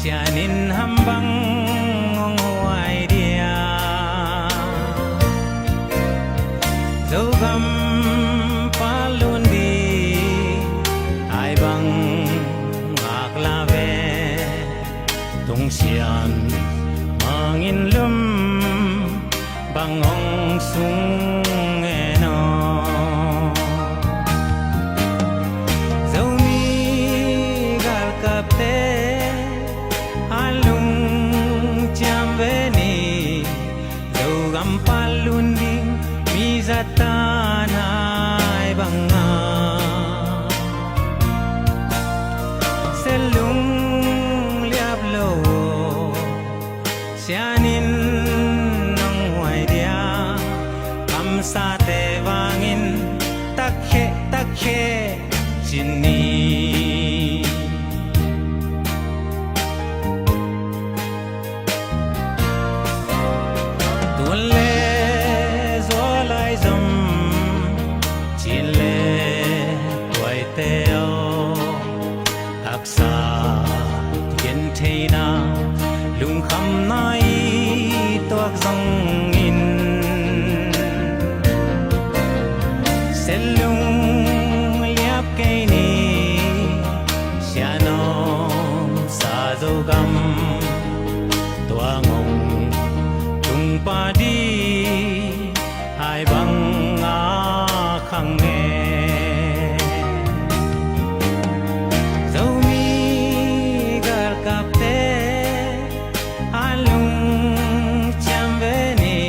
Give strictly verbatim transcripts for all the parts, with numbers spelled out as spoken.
Sian in ham bang hong huai dia? Zogam palun di ai bang ngak la ve. Tung sian mangin lum bang hong sung e no. Zomi galkapte a lungciam ve ni. Zogam palun ding mi zatan ai banga selung liap lo. Sian in nong huai dia? Kamsate vangin takkhe takkhe cin ni. Tuan le zual ai zom, cin le tuaite aw, haksa gentheina lungkhamna i tuak zongin, selung liap kei ni. Sian om sa Zogam tua ngong tung padi ai bang a khang e. Zomi galkapte a lungciam ve ni.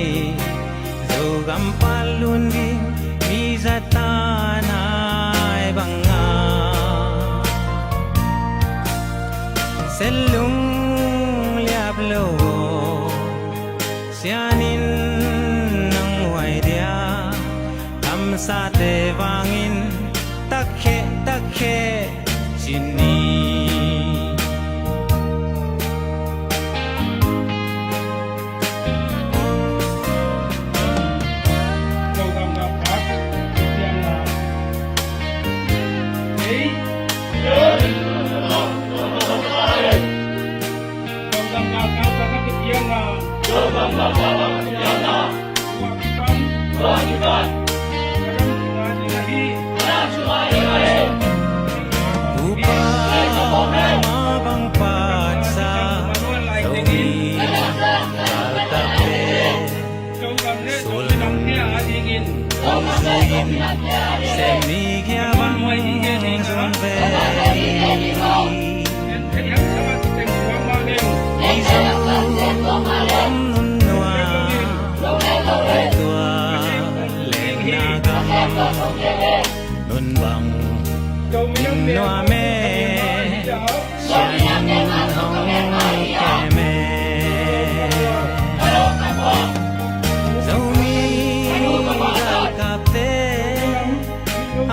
Zogam palun ding mi zatan ai banga selung liap lo. Sian in nong huai dia? Kamsate vangin takkhe takkhe cin ni. Upa ma bang patsa Zomi galkapte sulung ong suin sem ni kia bang zong ve. Ei zong om nun nua tua lengna gam nun bang ning nua me. Sian in hong kem e. Zomi galkapte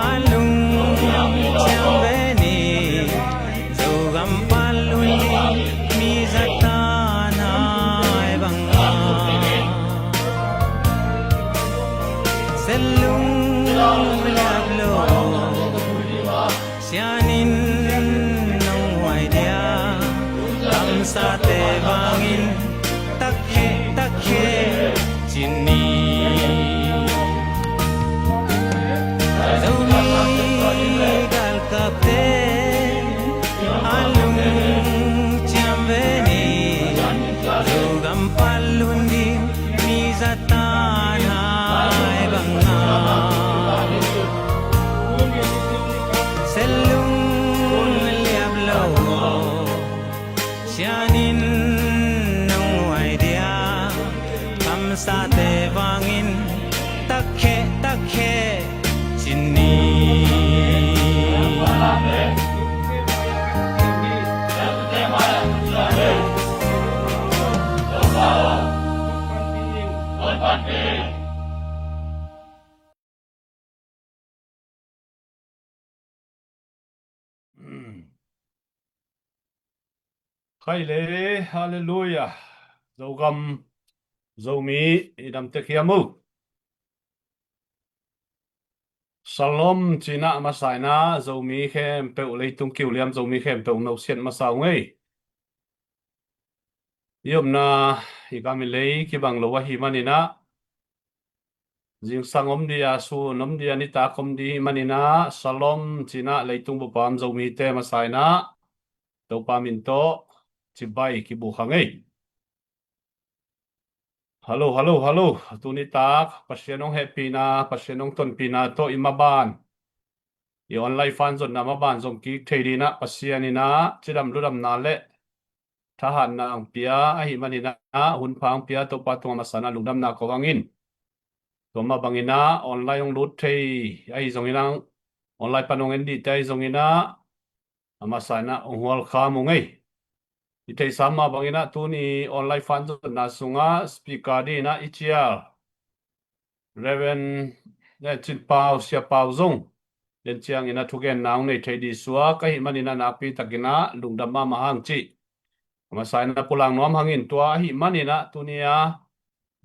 a lungciam ve ni. Zogam palun ding mi zatan ai banga selung liap lo. Sian in nong huai dia? Kamsate vangin takkhe takkhe cin ni. Zomi galkapte a lungciam ve ni. Zogam palun ding mi zatan ai banga selung liap lo. Sian in nong huai dia? Kamsate vangin takkhe takkhe cin ni. Khai le, halleluia. Zogam, Zomi i damtek hiam uh? Shalom cina a masa in ah Zomi khempeuh, leitung kiuliam Zomi khempeuh nosiat masa uh ngei. I omna i gam i lei kibang lo ahih manin ah, zingsang om dia, sun om dia, nitak om ding ahih manin ah, Shalom ci-in ah leitung bup a om Zomite masa-in ah Topa min tawh cibai kibuk hang ei. Hallo, hallo, hallo. Tuni tak Pasian hong hehpihna, Pasian hong tonpihna tawh i maban, i online fan zonna maban zong kik thei ding ah Pasian in ah cidam ludamna le thahatna hong pia ahih manin ah, hun pha hong pia Topa tungah masa-in ah lungdamna ko hang in. Tua mah bangin ah online hong lut thei ahi zongin ah, online pan hong en dihte ahi zongin ah, a masa-in ah hong hualkham ung ei. I theihsa mah bangin ah tuni online fan zonna sungah speaker dingin ah i cial Reverend, eh, Cin Pau, Sia Pau zong den ciangin ah thugenna hong nei thei ding suak ahih manin ah nakpi takin ah lungdam mahmah hang cih a masa-in ah pulak nuam hang in. Tua ahih manin ah tuni a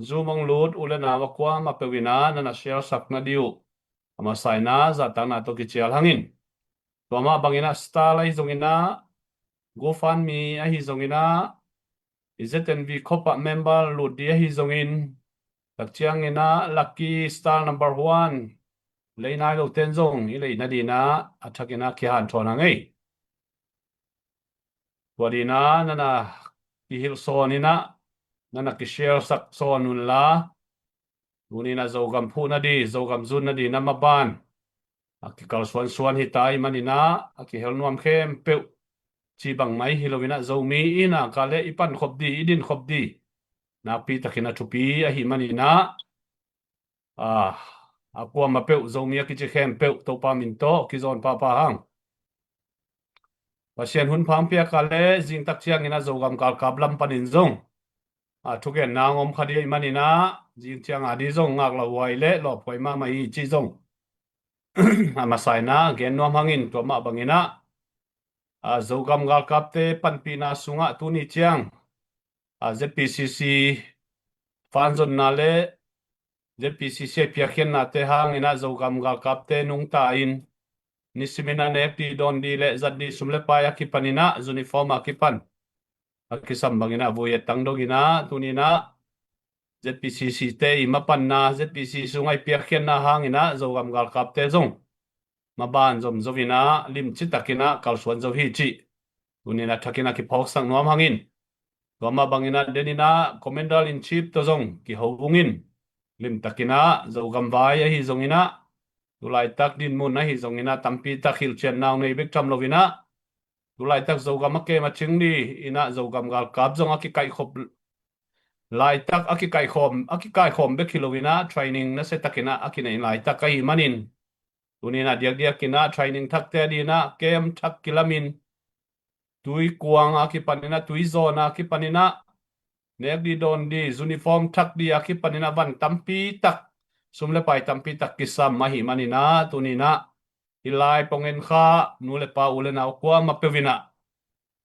Zoom hong lut u le nau a kuamah peuh in ah na na share sak nading uh a masa-in ah zahtakna tawh kicial hang in. Tua mah bangin ah star ahi zongin ah, GoFundMe ahi zongin ah, i Z N V khop ah member lut ding ahi zongin, tak ciangin ah lucky star number one lei nai lote in zong i lei nading ah a thakin ah kihanthawn hang ei. Tua dingin ah na na kihilh sawn in ah, na na kishare sak sawn un la. Tuni in ah Zogam phuh nading, Zogam zun nading ah maban a kikalsuansuan hi ta ahih manin ah, a kihel nuam khempeuh cih bang mah hi lo in ah, Zomi i hihna ka le i pan khop ding, i din khop ding nakpi takin a thupi ahih manin ah, a, a kuamah peuh Zomi a kici khempeuh Topa min tawh kizawn pahpah hang. Pasian hun pha hong piak a le zing tak ciangin ah Zogam galkap lam panin zong a thugenna hong om kha ding ahih manin ah, zing ciang a ding zong ngaklah huai le lawphuai mahmah hi cih zong a masa-in ah gen nuam hang in. Tua mah bangin ah, a, Zogam galkapte panpihna sungah tuni ciang, a, Z P C C fan zonna le Z P C C a piakkhiatnate hangin ah Zogam galkapte nungta in, nisimin a nek ding dawn ding le zat ding sum le pai a kipanin ah, uniform a kipan a kisam bangin ah vui ettang dongin ah, tuni in ah Z P C C te i mapanna, Z P C C sungah i piakkhiatna hangin ah Zogam galkapte zong maban zomzo in ah limci takin ah kalsuan zo hi cih tuni in a thakin a kiphawksak nuam hang in. Tua mah bangin ah den in ah Commander in Chief tawh zong kiho ung in, limtakin ah Zogam vai ahi zongin ah, tulaitak dinmun ahi zongin ah tampi tak hilhcianna hong nei bek tham lo in ah, tulaitak Zogam a kem a cing dingin ah Zogam galkap zong a kikaihkhop laitak, a kikaikhawm, a kikaikhawm bek hi lo in ah training nasia takin ah a kineih laitak ahih manin, tuni in ah diakdiakin ah training thakte adingin ah kem thak kilamin, tui kuang a kipanin ah, tui zawn a kipanin ah, nek ding dawn ding, uniform thak ding a kipanin ah van tampi tak, sum le pai tampi tak kisam ahih manin ah, tuni in ah hih lai pong en kha nu le pa, u le nau kuamah peuh in ah,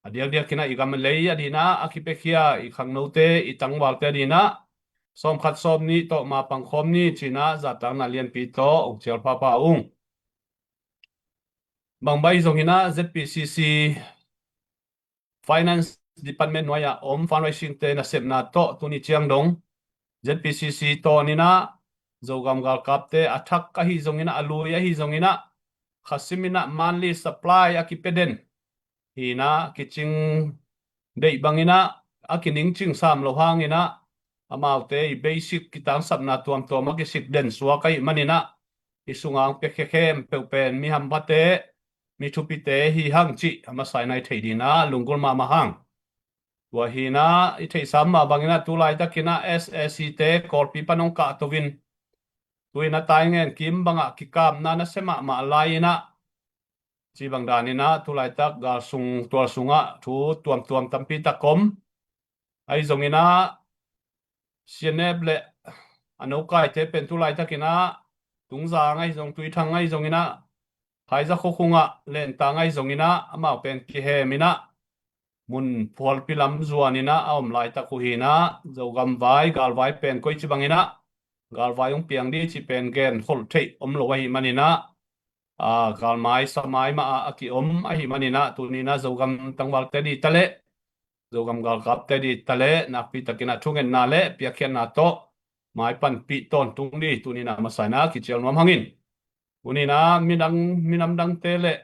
a diakdiakin ah i gam lei adingin ah a kipiakhia i khangnote, i tangvalte adingin ah sawmkhat sawmnih tawh mapang khawm ni ci-in ah zahtakna lianpi tawh hong cial pahpah ung. Bangbang zongin ah Z P C C Finance Department nuai-a om fundraising-te nasepna tawh tuni ciang dong Z P C C tawn in ah Zogam galkapte a thak ahi zongin ah, a lui ahi zongin ah, khasim in ah monthly supply a kipia den hi in ah, kicing deih bangin ah a kiningcing sam lo hangin ah, amaute i basic kitangsapna tuamtuam a kisik den suak ahih manin ah, i sunga hong piakhia khempeuh pen mi hamphate, mi thupite hi hang cih a masa-in ah i theih dingin ah lunggulh mahmah hang. Tua hi in ah i theihsa mah bangin ah tulaitakin ah S A C te Kawlpi pan hong kahto in, tu-in ah Taingen kim bangah kikapna nasia mahmah lai in ah, cih bang danin ah tulaitak gal sung, tual sungah thu tuamtuam tampi tak om. Ahi zongin ah C N F le a nokaite pen tulaitakin ah Tungzang ahi zong, Tuithang ahi zongin ah, Phaiza khuakhung ah Lentang ahi zongin ah, amau pen kihem in ah, mun phualpi lam zuan in ah a om laitak uh hi in ah, Zogam vai, galvai pen koici bangin ah galvai hong piang ding cih pen genkholh theih om lo ahih manin ah, a, galmai samai mah ah a kiom ahih manin ah, tuni in ah Zogam tangvalte ding ta leh Zogam galkapte ding taleh nakpi takin ah thungetna le piakkhiatna tawh maipanpih tawntung ding tuni-in ah masa-in ah kicial nuam hang in. Tuni-in ah midang, minam dangte le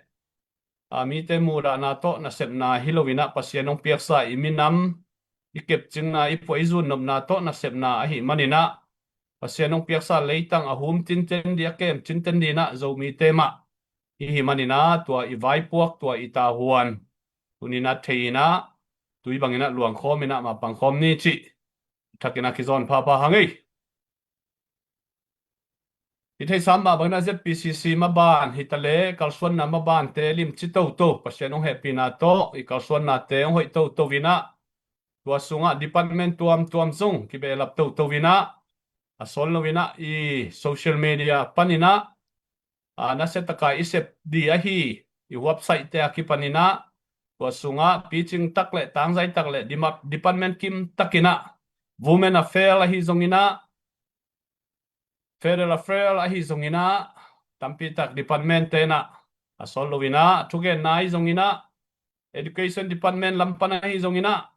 a, mite muhdahna tawh nasepna hi loin ah Pasian hong piaksa i minam, i kepcingna, i pua i zun nopna tawh nasepna ahih manin ah Pasian hong piaksa leitang a hum cinten ding, a kem cinten dingin ah Zomite mah i hih manin ah tua i vaipuak, tua i tahuan tuni-in ah thei-in ah tui bangin ah luangkhawm in ah mapangkhawm ni cih thakin ah kizawn phapha hang ei. I theihsa mah bangin ah Z P C C maban hi taleh kalsuanna mabante limci toto, Pasian hong hehpihna tawh i kalsuannate hong hoih toto in ah, tua sungah department tuamtuam zong kibehlap toto in ah, a sawt loin ah i social media panin ah, a, nasia taka i sep ding ahi i website-te a kipanin ah, tua sungah picing tak le tangzai tak le dima-, department kim takin ah, Women Affairs ahi zongin ah, Federal Affairs ahi zongin ah, tampi tak department-te in ah, a sawt loin ah thugenna ahi zongin ah, Education Department lam pan ahi zongin ah,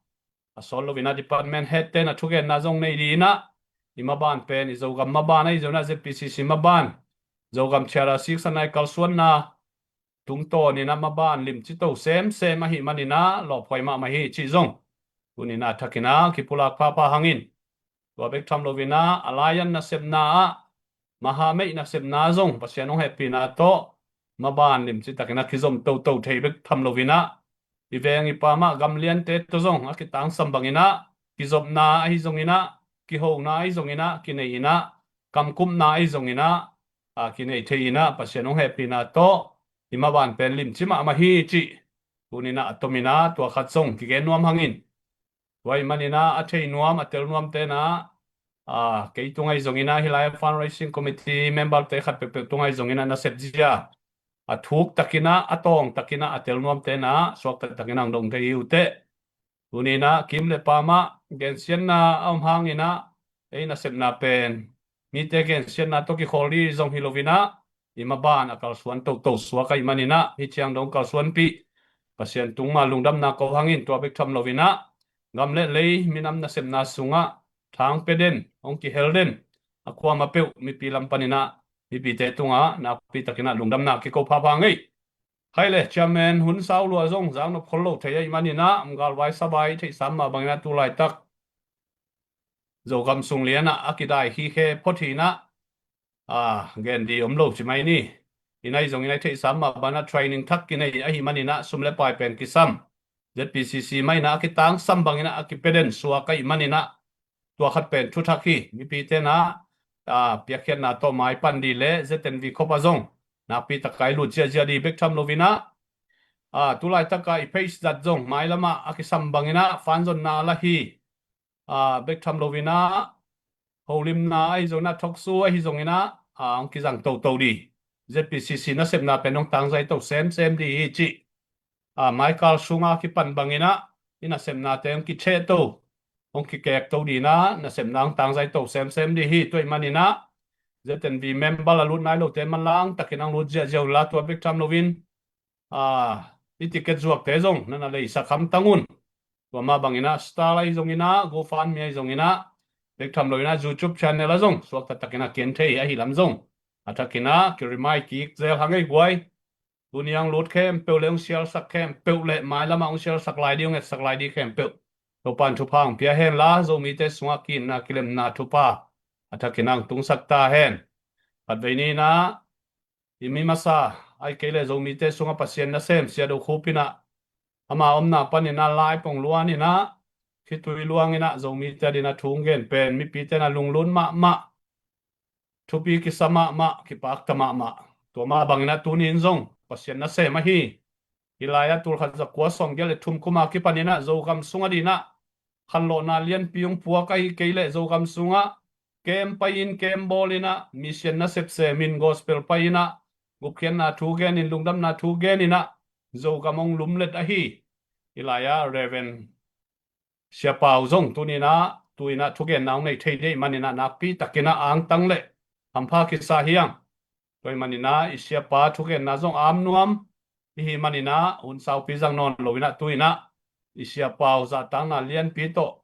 a sawt loin ah department head-te in ah thugenna zong nei dingin ah, i maban pen, i Zogam maban ahi zongin ah, Z P C C maban, Zogam Charter Six a nai kalsuanna tungtawnin ah maban limci to semsem ahih manin ah lawphuai mahmah hi cih zong tuni-in ah thakin ah kipulak phapha hang in. Tua bek tham loin ah, Alliance nasepna ah, Mahameih nasepna zong Pasian hong hehpihna tawh maban limci takin ah kizom toto thei bek tham loin ah, i veng i pam ah gamliante tawh zong a kitangsam bangin ah kizopna ahi zongin ah, kihona ahi zongin ah kinei in ah, kamkupna ahi zongin ah, a, kinei thei in ah Pasian hong hehpihna tawh i maban pen limci mahmah hi cih tuni-in ah a tomin ah tua khat zong kigen nuam hang in. Tua ahih manin ah a thei nuam, a tel nuamte in ah, a, kei tung ahi zongin ah, hih lai-ah fundraising committee member-te khat peuhpeuh tung ahi zongin ah nasep zia a thuk takin ah, a tawng takin ah a tel nuamte in ah suakta takin ah hong dong thei hi uh teh. Tuni-in ah kim le pam ah gensiatna a om hangin ah, ei nasepna pen mite gensiatna tawh kikhawl ding zong hi loin ah, i maban a kalsuan toto suak ahih manin ah, hih ciang dong kalsuanpih Pasian tung mah lungdamna ko hang in. Tua bek tham loin ah, gam le lei minam nasepna sungah thang pia den, hong kihel den, a kuamah peuh mipi lam panin ah mipite tungah nakpi takin ah lungdamna kiko phapha hang ei. Hai le, Chairman Hun Sau Lua zong zak nop khol lo thei ahih manin ah, um, galvai savai theihsa mah bangin ah tu laitak Zogam sung lian ah a kidai khikhe phot hi in ah, a, gen ding om lo ci mai ni. I nai zongin ah i theihsa mah bangin ah training thak kinei ahih manin ah sum le pai pen kisam, Z P C C mah in ah a kitangsam bangin ah a kipia den suak ahih manin ah, tua khat pen thuthak hi. Mipite in ah, a, piakkhiatna tawh maipan ding le Z N V khop ah zong nakpi takin i lut ziahziah ding bek tham loin ah, a, tu laitak ah i page zat zong mailam ah a kisam bangin ah fanzonna la hi. A, bek tham loin ah holimna ahi zongin ah, talk show ahi zongin ah, a, hong kizang toto ding. Z P C C nasepna pen hong tangzai to semsem ding hi cih, a, maikal sunga kipan bangin ah i nasepnate hong kithehto, hong kikekto dingin ah nasepna hong tangzai to semsem ding hi. Tua ahih manin ah Z N V member a lut nai lote manlang takin hong lut ziahziah unla, tua bek tham loin, a, i ticket zuakte zong na na leisak hamtang un. Tua mah bangin ah Star ahi zongin ah, GoFundMe ahi zongin ah, bek tham loin ah YouTube channel ah zong suakta takin ah ken thei ahi lam zong a thakin ah ki-remind kik zel hang ei guai. Tuni hong lut khempeuh le hong sialsak khempeuh le mailam ah hong sialsak lai ding, hong etsak lai ding khempeuh Topa'n thupha hong pia hen la, Zomite sungah ki-itna kilemna thupha a thakin ah hong tungsak ta hen. Khatvei ni-in ah i mi masa, ahih kei leh Zomite sungah Pasian nasem Sia Do Khup in ah, ama omna panin ah laipong luan in ah, khitui luang in ah Zomite adingin ah thu hong gen pen mipite in ah lunglut mahmah, thupi kisa mahmah, kipakta mahmah. Tua mah bangin ah tuni-in zong Pasian nasem ahi, hih lai-ah tul khat za kua sawmgiat le thum kum a kipanin ah Zogam sung adingin ah khanlawhna lianpi hong puak, ahih kei leh Zogam sungah camp pai-in, camp bawl in ah, mission nasep sem in, gospel pai in ah, gupkhiatna thu gen in, lungdamna thu gen in ah Zogam hong lumlet ahi, hih lai-ah Reverend Sia Pau zong tuni-in ah, tu-in ah thugenna hong nei thei ding ahih manin ah nakpi takin ah angtang le hampha kisa hi hang. Tua ahih manin ah i siapa thugenna zong a om nuam i hih manin ah, hun saupi zang nawn loin ah tu-in ah i Sia Pau zahtakna lianpi tawh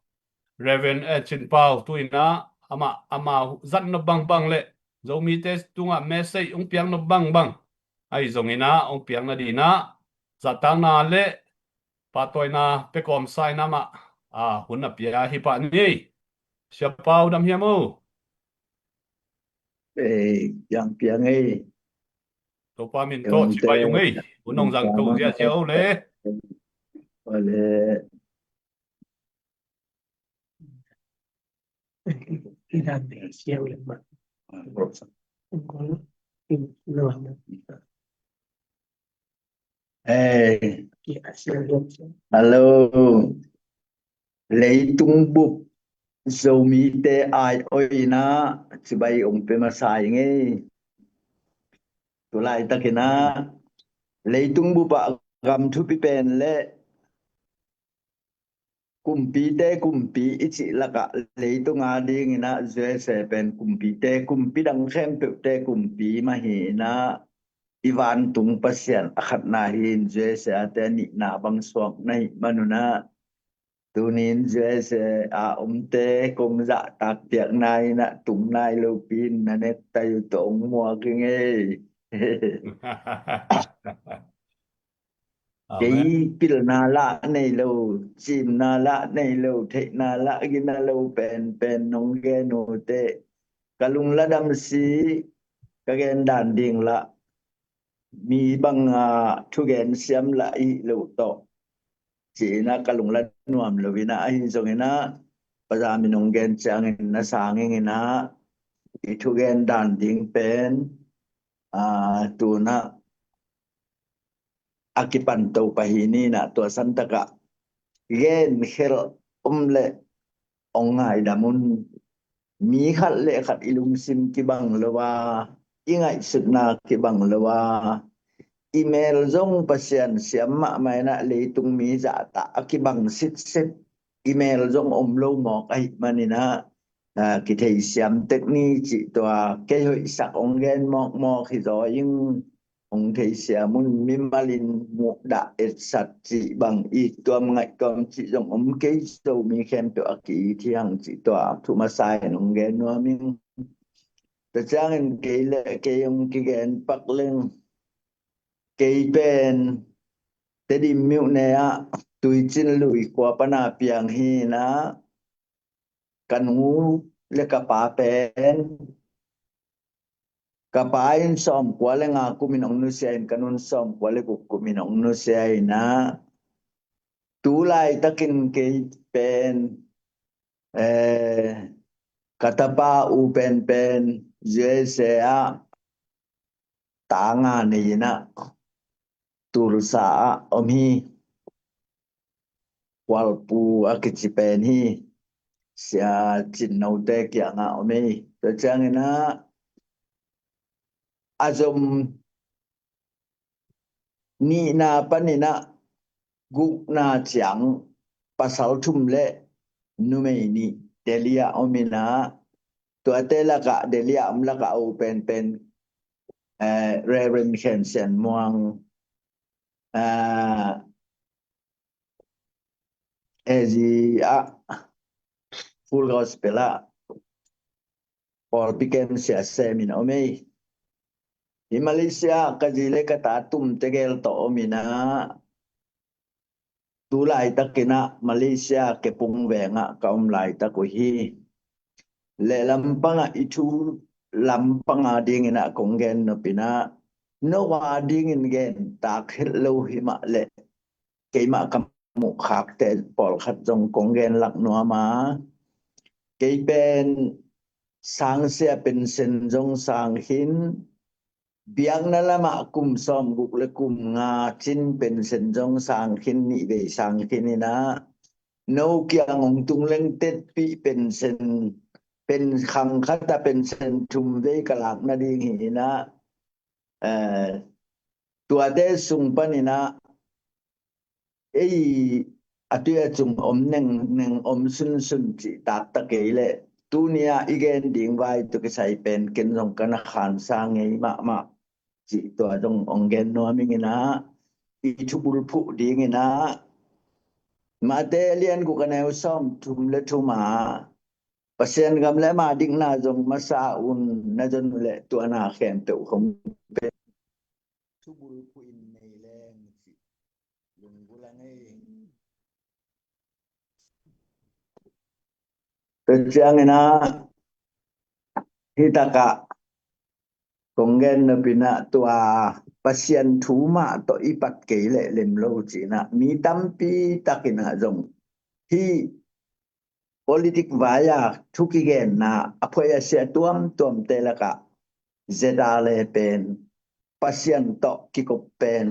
Reverend Cin Pau tu-in ah amah, amah zatnop bangbang le Zomite tungah message hong piaknop bangbang ahi zongin ah hong piakna dingin ah zahtakna le pahtawina pia kawmsa in amah, a, hun a pia hi pah ni. Sia Pau, dam hiam o? Ei, piang piang ei. Topa min tawh cibai ung ei. Hun hong zang to ziahziah o le. Ei. Hello. Leitung bup Zomite ai-awina cibai ong pia masa ing ei. Tulaitakin ah leitung bup ah gam thupi pen le kumpite kumpi i cih lakah leitung adingin ah U S A pen kumpite kumpi, dang khempeuhte kumpi mah hi-in ah i vantung Pasian a khatna hi-in U S A te a nihna bang suak na hih manun ah tuni-in U S A a omte kong zahtak piakna in ah tung nai lopi-in na nektai uh tawh ong muak ing ei. Kei pilna lah nei lo, cimna lah nei lo, theihna lah gina lo penpen nong gen uh teh ka lung la dam si, ka gen dan ding lah mi banga thugen siam lah i hih loh tawh ci-in ah ka lung la nuam lo in ah, ahi zongin ah paza min hong gen ciangin na sang ing in ah i thugen dan ding pen, a, tu-in ah a kipan to pah hi ni in ah tua santakah gen khelh om le ong ngaidam un. Mi khat le khat i lungsim kibang lo a, i ngaihsutna kibang lo a, i mel zong Pasian siam mahmah in ah leitung mi zahtak a kibang sitset i mel zong om lo mawk ahih manin ah, a, kitheisiam tek ni cih tua kei hoihsak ong gen mawkmawk hi zaw ing. Hong theisiam un, mimalin muhdah etsat cih bang i tuam ngaih tuam cih zong om kei, Zomi khempeuh a ki-it hi hang cih tua thu masa in hong gen nuam ing. Tua ciangin kei le kei hong kigen pak leng, kei pen Tedim myone ah Tuicin Lui khua pana piang hi in ah ka nu le ka pa pen ka pa in sawmkua le nga kumin ong nusia in, ka nu'n sawmkua le guk kumin ong nusia in ah, tu laitakin kei pen, eh, ka tapa u penpen U S A ah ta nga nei in ah Tulsa ah om hi. Kualpu a kici pen hi. Sia Cin Note kiangah om hi. Tua ciangin ah a zom nihna panin ah gukna ciang pasal thum le numei nih Delhi ah om in ah, tuate lakah, Delhi ah om lakah a u penpen, eh, Reverend Khen Sian Muang, eh, A Z ah, Full Gospel ah pawlpi kem sia semin om ei. Hi Malaysia ka zi le ka ta tum tegel tawh om in ah, tu laitakin ah Malaysia Kepung vengah ka om laitak uh hi. Lehlam pangah i thu lam panga dingin ah kong gen nop in ah, no a dingin gen tak het lo hi mah leh keimah ka muhkhakte pawlkhat zong kong gen lak nuam a, kei pen sangsia pension zong sang khin, biakna lamah kum sawmguk le kum nga cin pension zong sang khin, nih vei sang khin in ah, no kiang hong tung leng tetpih pension, pen khang khat ah pension thum vei ka lak nading hi in ah, eh, tuate sung panin ah ei a tui a cung om nengneng om sunsun cih taktak kei leh, tuni ah i gen ding vai tawh kisai pen ken zong ka na khansa ngei mahmah cih tua zong hong gen nuam ing in ah, i thubulphuh ding in ah Mate a lian guk a neu sawm thum le thum ah, Pasian gam le ama dikna zong masa un, na zon uh leh tua na khempeuh hong pia, thubul phu in nei leng, ci lunggulh a ngei. Tua ciangin ah, hih takah kong gen nop in ah, tua Pasian thu mah tawh i pat kei leh lem lo ci-in ah, mi tampi takin ah zong hih politik vai-a thu kigenna a phuai a sia tuamtuamte lakah Z R A pen, Pasian tawh kikop pen,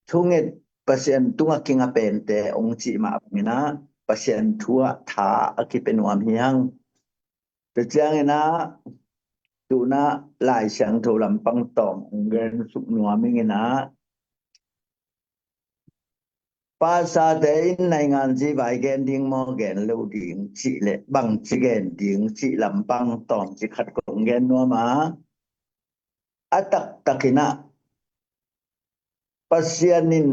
thunget, Pasian tungah kinga pente hong cih mah bangin ah, Pasian thu ah tha a kipia nuam hi hang. Tua ciangin ah, tu-in ah Lai Siangtho lampang tawm hong gen suk nuam ing in ah, pasate in naingan zi vai gen ding maw, gen lo ding cih leh bangci gen ding cih lampang tawmcik khat kong gen nuam a, a taktakin ah Pasian in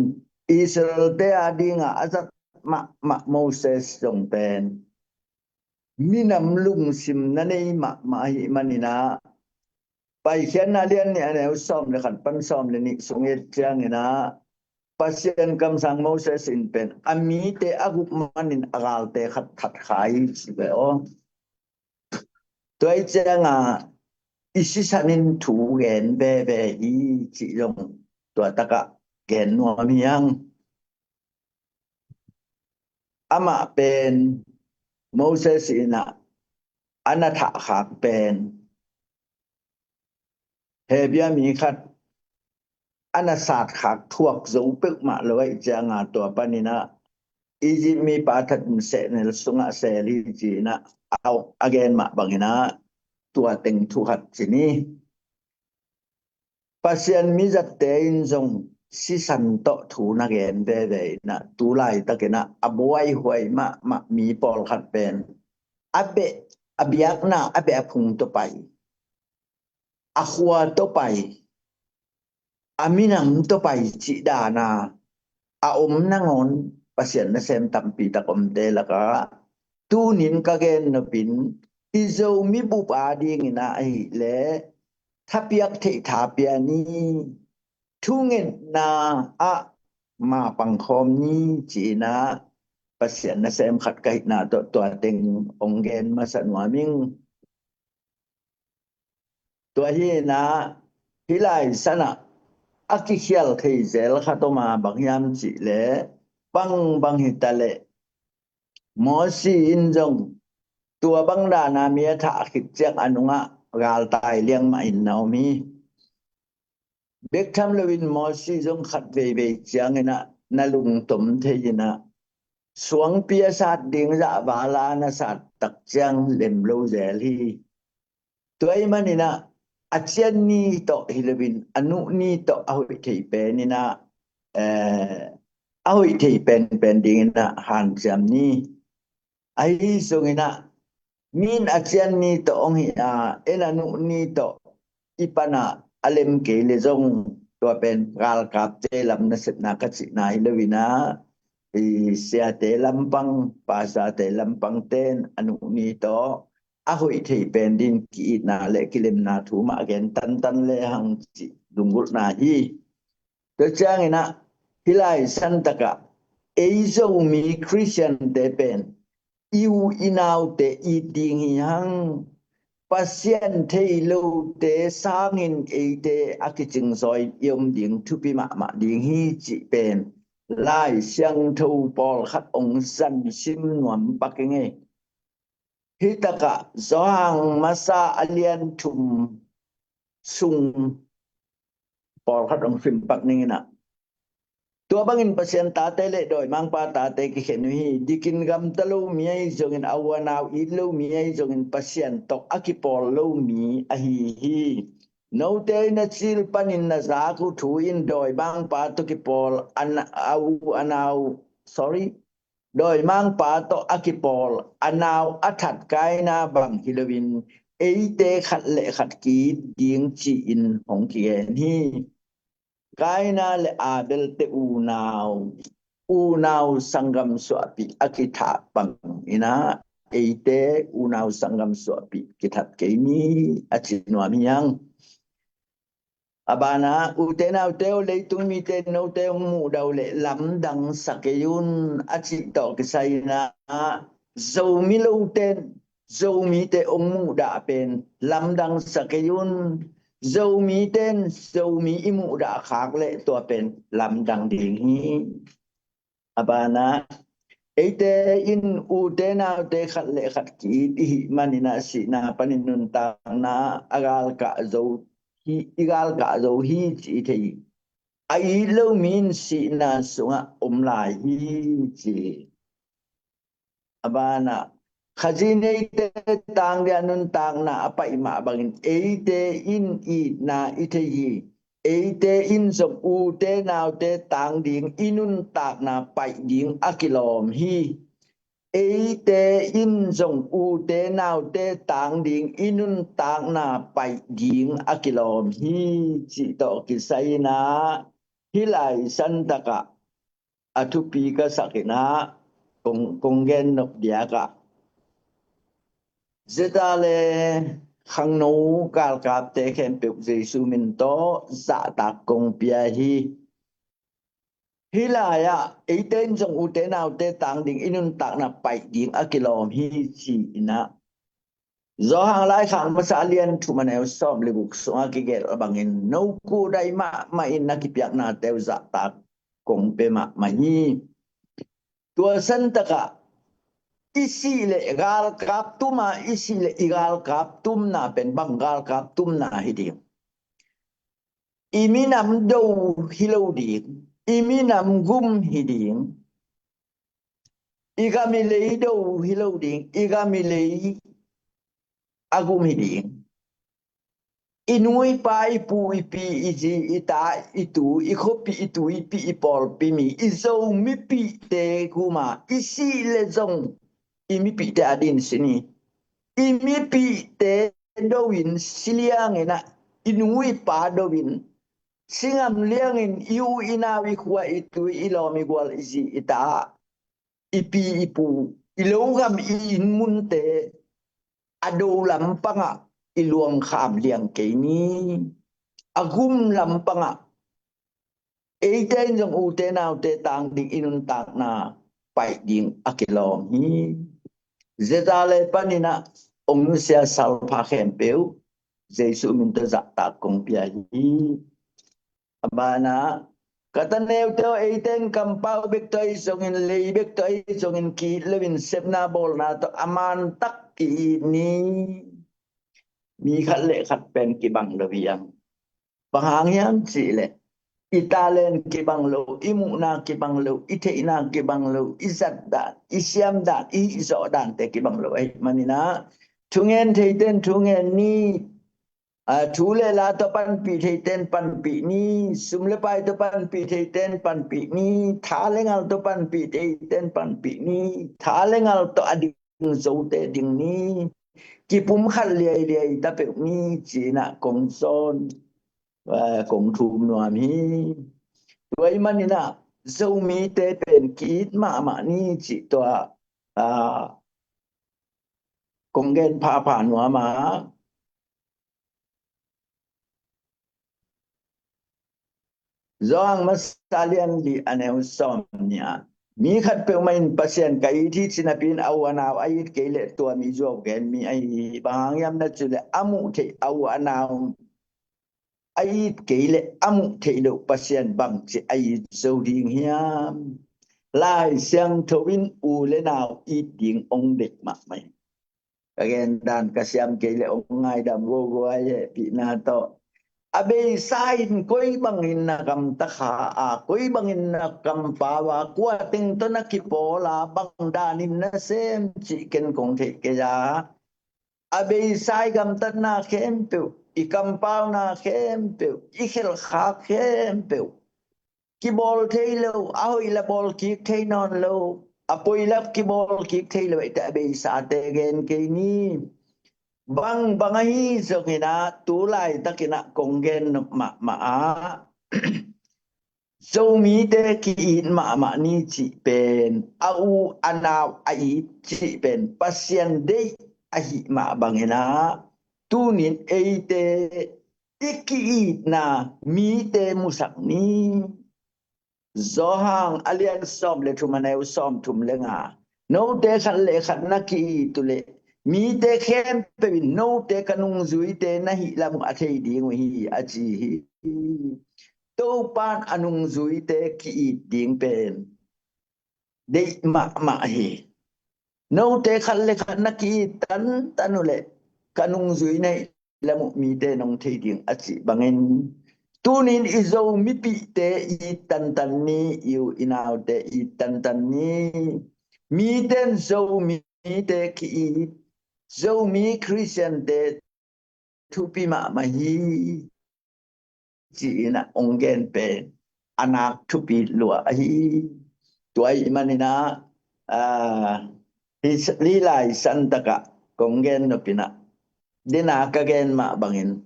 Israel-te a dingah a zat mahmah Moses zong pen minam lungsim na nei mahmah ahih manin ah, Paikhiatna lian nih a neu sawm le khat pan sawm le nih sung i et ciangin ah, Pasian kamsang Moses in pen a mite a guh manin a galte khat that kha hi, ci ve aw. Tua ahih ciangah i sisan in thu gen veve hi, cih zong tua takah gen nuam hi hang. Amah pen Moses in ah a na thahkhak pen Hebru mi khat a na satkhak thuak zo peuhmah lo ahih ciangah, tua panin ah Egypt mipa that in sehnel sungah sel hi, ci-in ah a, a gen mah bangin ah tua teng thu khat ci ni. Pasian mizatte in zong sisan tawh thu na gen veve in ah, tu laitakin ah a buaihuai mahmah mi pawlkhat pen a beh, a biakna a beh a phung tawh pai, a khua tawh pai, a minam tawh pai cih dan a a om nangawn Pasian nasem tampi tak omte lakah, tunin ka gen nop in, i Zomi bup a dingin ah ahih leh thapiak theih tha pia ni, thungetna ah ma pangkhawm ni, ci-in ah Pasian nasem khat ka hihna tawh tua teng hong gen masa nuam ing. Tua hi-in ah, hih Lai Siangtho ah a kikhial thei zel khat om a, bang hiam cih leh, bangbang hi ta leh Mosi in zong tua bang dan a mi a thah khit ciang a nungah galtai liang mah in na om hi. Bek tham loin Mosi zong khat veivei ciangin ah na lungtom thei in ah, suangpi a sat ding zah vala na sat tak ciang lem lo zel hi. Tua ahih manin ah a cian ni tawh hi loin a nuh ni tawh a hoih thei pen in ah, eh, a hoih thei penpen dingin ah hanciam ni. Ahi zongin ah, mi in a cian ni tawh hong hih a, en a nuh ni tawh i pan a a lem kei leh zong, tua pen galkapte lam nasepna ka cihna hi loin ah, i siate lampang, pastorte lampangte in a nuh ni tawh a hoih thei pen ding ki-itna le kilemna thu mah gen tantan le hang cih lunggulhna hi. Tua ciangin ah, hih Lai Siangtho ah ei Zomi Khristiante pen i u i naute it ding hi hang. Pasian thei lote sangin eite a kicingzaw in i om ding thupi mahmah ding hi, cih pen Lai Siangtho pawlkhat hong zang sim nuam pak ing ei. Hih takah Johan masa a lian thum sung pawlkhat hong sim pak ning in ah, tua bangin Pasian tate le dawimangpa tate kikhen uh hi. Dikin gamta lo mi ahi zongin, a u a nau it lo mi ahi zongin, Pasian tawh a kipawl lo mi ahi hi. Note in a cil panin na zak uh thu in dawimangpa tawh kipawl a na-, a u a nau, sorry, dawimangpa tawh a kipawl a nau a that Kaina bang hi loin, eite khat le khat ki-it ding ci-in hong kigen hi. Kaina le Abel-te unau unau sanggam suahpih a kithah bangin ah eite unau sanggam suahpih kithat kei ni, a ci nuam hi hang. A banah, ute naute aw, leitung mite note hong muhdah uh leh lamdang sa kei un, a cih tawh kisai-in ah, Zomi lote in Zomite hong muhdah pen lamdang sa kei un. Zomite in Zomi i muhdah khak leh tua pen lamdang ding hi. A banah, eite in ute naute khat le khat ki-it i hih manin ah sihna panin nuntakna a galkah zo hi, i galkah zo hi ci i thei hi. A it lo mi in sihna sungah om lai hi ci hi. A banah, Khazih neite tang ding a nuntakna a paih mah bangin eite in itna i thei hi. Eite in zong ute naute tang ding i nuntakna paih ding a kilawm hi. Eite in zong ute naute tang ding i nuntakna paih ding a kilawm hi, cih tawh kisai-in ah hih lai santakah a thupi ka sak in ah kong, kong gen nop diak ah, Zeta le khangno galkapte khempeuh Jesu min tawh zahtak kong pia hi. Hih lai-ah eite in zong ute naute tang ding i nuntakna paih ding a kilawm hi ci-in ah, Johan laikhak masa a lian thum a neu sawm le guk sungah kigelh bangin, no kuhdaih mahmah in na kipiaknate uh zahtak kong pia mahmah hi. Tua santakah i sih leh galkap tum a, i sih leh i galkap tumna pen bang galkap tumna hi ding? I minam do hi lo ding, i minam gum hi ding. I gam i lei do hi lo ding, i gam i lei a gum hi ding. I nu i pa, i pu i pi, i zi i ta, i tu i khuapi, i tuipi i pawlpi mi, i Zomipihte gum a, i sih leh zong i mipihte a din sin hi. I mipihte do-in si liangin ah, i nu i pa do-in, si ngam liangin i u i nau, i khua i tui, i lawm i gual, i zi i ta, i pi i pu, i lo gam i inn munte a do lampangah i luangkham liang kei ni. A gum lampangah eite in zong ute naute tang ding i nuntakna paih ding a kilawm hi. Zeta le panin ah ong nusia salpha khempeuh Jesu min tawh zahtak kong pia hi. A banah, ka ta neute aw, eite in kampau bek tawh ahi zongin, lei bek tawh ahi zongin ki-it loin sepna bawlna tawh a mantak ki-it ni. Mi khat le khat pen kibang lo hi hang. Bang hang hiam cih leh i talent kibang lo, i muhna kibang lo, i theihna kibang lo, i zat dan, i siam dan, i hih zawh dante kibang lo ahih manin ah, thungen theite in thungen ni. A, thu le la tawh panpih theite in panpih ni. Sum le pai tawh panpih theite in panpih ni. Tha le ngal tawh panpih theite in panpih ni. Tha le ngal tawh a ding zote ding ni. Kipumkhat liailiai ta peuh ni, ci-in ah kong zawn, a, kong thum nuam hi. Tua ahih manin ah Zomite pen ki-it mahmah ni cih tua, a, kong gen phapha nuam a. Johan masa lian li a neu sawm nih ah, mi khat peuhmah in Pasian ka it hi ci napi-in a u a nau a it kei leh tua mi zuau gen mi ahi hi. Bang hang hiam na cih leh a muh theih a u a nau a it kei leh a muh theih loh Pasian bangci a it zo ding hiam? Lai Siangtho in u le nau it ding ong deih mahmah hi. Ka gen dan ka siam kei leh ong ngaidam vovoi, hehpihna tawh. A beisa in koi bangin na gamta kha a, koi bangin na kampau a, kua teng tawh na kipawl a, bang danin na sem cih ken kong theih kei a. A beisa i gamtatna khempeuh, i kampauna khempeuh, i khelhkhak khempeuh, kibawl thei lo, a hoih la bawl kik thei nawn lo, a poi la kibawl kik thei lo, eite a beisate gen kei ni. Bang bang ahi zongin ah, tu laitakin ah kong gen nop mahmah ah, Zomite ki-it mahmah ni cih pen, a u a nau a it cih pen Pasian deih ahih mah bangin ah, tunin eite i ki-itna mite musak ni. Johan a lian sawm le thum, a neu sawm thum le nga. Note khat le khat na ki-it uh leh, mite khempeuh in note ka nungzuite na hih lam uh a thei ding uh hi, a ci hi. Topan a nungzuite ki-it ding pen deih mahmah hi. Note khat le khat na ki-it tantan uh leh, ka nungzui na hih lam uh mite nong thei ding, a cih bangin, tunin i Zomipihte it tantan ni, i u i naute it tantan ni. Mite in Zomite ki-it, Zomi Khristiante thupi mahmah hi, ci-in ah hong gen pen a nak thupi lua ahi. Tua ahih manin ah, ah, hih lai santak ah kong gen nop in ah, dena ka gen mah bangin,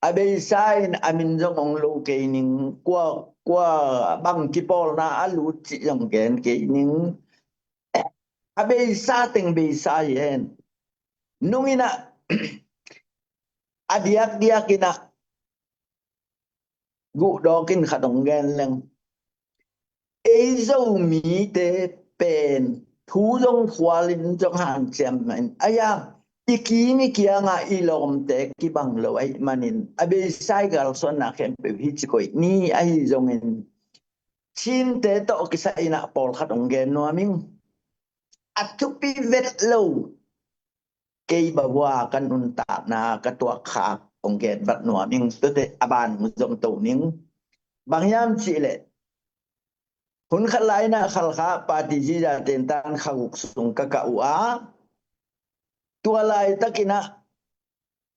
a beisa in a min zong hong lo kei ning, kua, kua bang kipawlna a lut cih zong gen kei ning. A beisa teng beisa hi hen. Nung in ah, a diakdiak in ah, guhdawk in khat hong gen leng. Ei Zomite pen thu zong khualin zong hanciam in, a ya, i kim i kiangah i lawmte kibang lo ahih manin, a beisa i kalsuanna khempeuh hi ci koih ni. Ahi zongin, Chinte tawh kisai in ah pawlkhat hong gen nuam ing. A thupi vet lo, kei bang uh a ka nuntakna ka tuakkhak hong gen vat nuam ing. Tuate a ban zong to ning. Bang hiam cih leh, hun khat lai in ah Khalkha party ziza tentan kha guk sung ka kah uh a, tua laitak in ah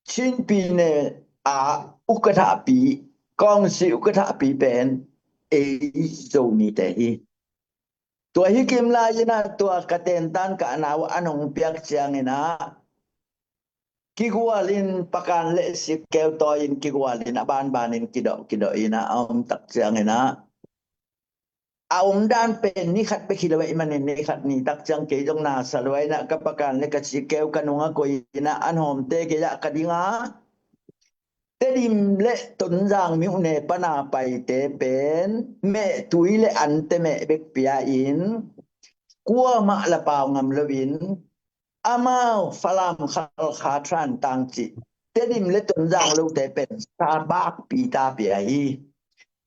Chin Pyine a ukathapi, kawngsi ukathapi pen ei Zomite hi. Tua hi kim lai in ah tua ka tentan ka a nau an hong piak ciangin ah, kigual in, pakan le sikkeu tawi in kigual in, a banban in kidawh kidawh in ah a om tak ciangin ah, a omdan pen ni khat bek hi lo ahih manin, ni khat ni tak ciang kei zong na sa lua in ah ka pakan le ka sikkeu ka nung ah koih in ah an hawmte gei ah ka ding a, Tedim le Tonzang myone pan a paite pen mehtui le ante meh bek pia in, kuamah la pau ngam lo in, amau Falam, Khalkha, Thantlang cih Tedim le Tonzang lote pen sa bakpi ta pia hi.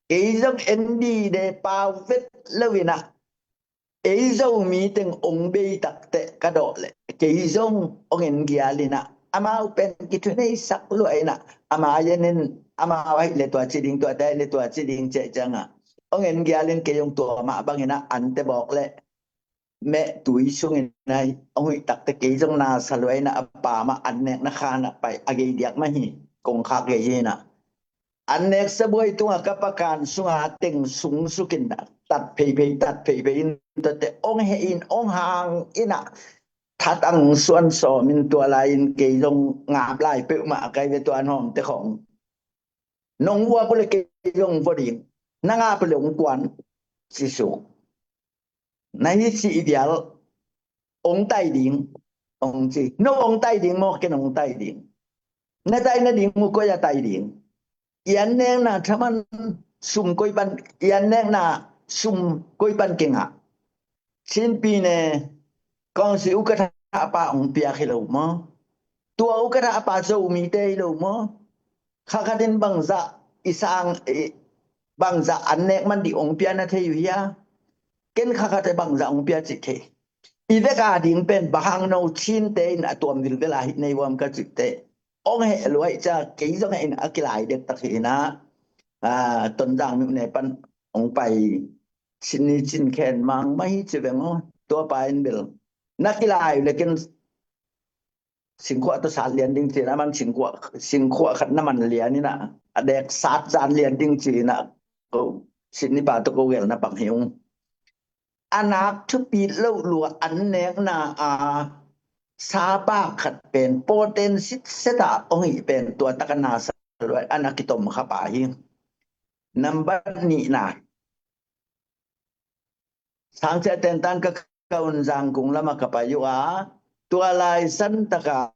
Kei zong en dide pau vet lo in ah, ei Zomi teng ong bei takteh ka dawh leh, kei zong ong en gial in ah, amau pen kithuneisak lua in ah, ama yenin, amau ahih leh tua ci ding, tuate ahih leh tua ci ding cih ciang ah, ong en gial in kei zong tua mah bang in ah ante bawk leh, mehtui sung in ah ong huih takteh kei zong na sa lua in ah, a pa mah an nekna khan ah pai a gei diak mah hi, kongkhak gei hi in ah. An nek sabuai tungah ka pakan sungah teng sungsuk in ah, tat pheiphei, tat pheiphei in, tuate ong heh in, ong hang in ah, that ang suan sawm in, tua lai in kei zong ngap lai peuhmah a kai ve, tua an hawmte khong. Nong vuak uh leh kei zong vua ding, na ngap uh leh ong kuan, ci suk. Na hi cih vial, ong tai ding, ong ci. No ong tai ding maw, ken ong tai ding? Na tai nading uh koi a tai ding? I an nekna thaman sum koi pan, i an nekna sum koi pan kingah? Chin Pyine kawngsi ukatha pa ong piak hi lo maw? Tua ukatha pa Zomite hi lo maw? Kha khat in bangzah i sang, i, bangzah an nek man ding ong pia na thei uh hia? Ken kha khat in bangzah ong pia cih thei. I vek a ding pen bang hang no Chinte in a tuam vilvel a hi nei uam ka cih teh, ong heh lua ahih ciang kei zong heh in a kilai dektak hi in ah, a, Tonzang myone pan ong pai Sydney Chin Khen Mang mah hi ci veng aw. Tua pa in bel na kilai uh leh ken singkhuah tawh sat lian ding ci-in, aman singkhuah, singkhuah khat na man lian in ah, a dek sat zan lian ding ci-in ah, ko Sydney pa tawh ko gelna bang hi ung. A nak thupi loh lua an nekna a sa bak khat pen pawlten sitset a ong hih pen tua tak a na sa lua, a na kitom kha pa hi. Nambat nihna, Sangsia tentan ka ka un Zangkung lamah ka pai uh a, tua lai san takah,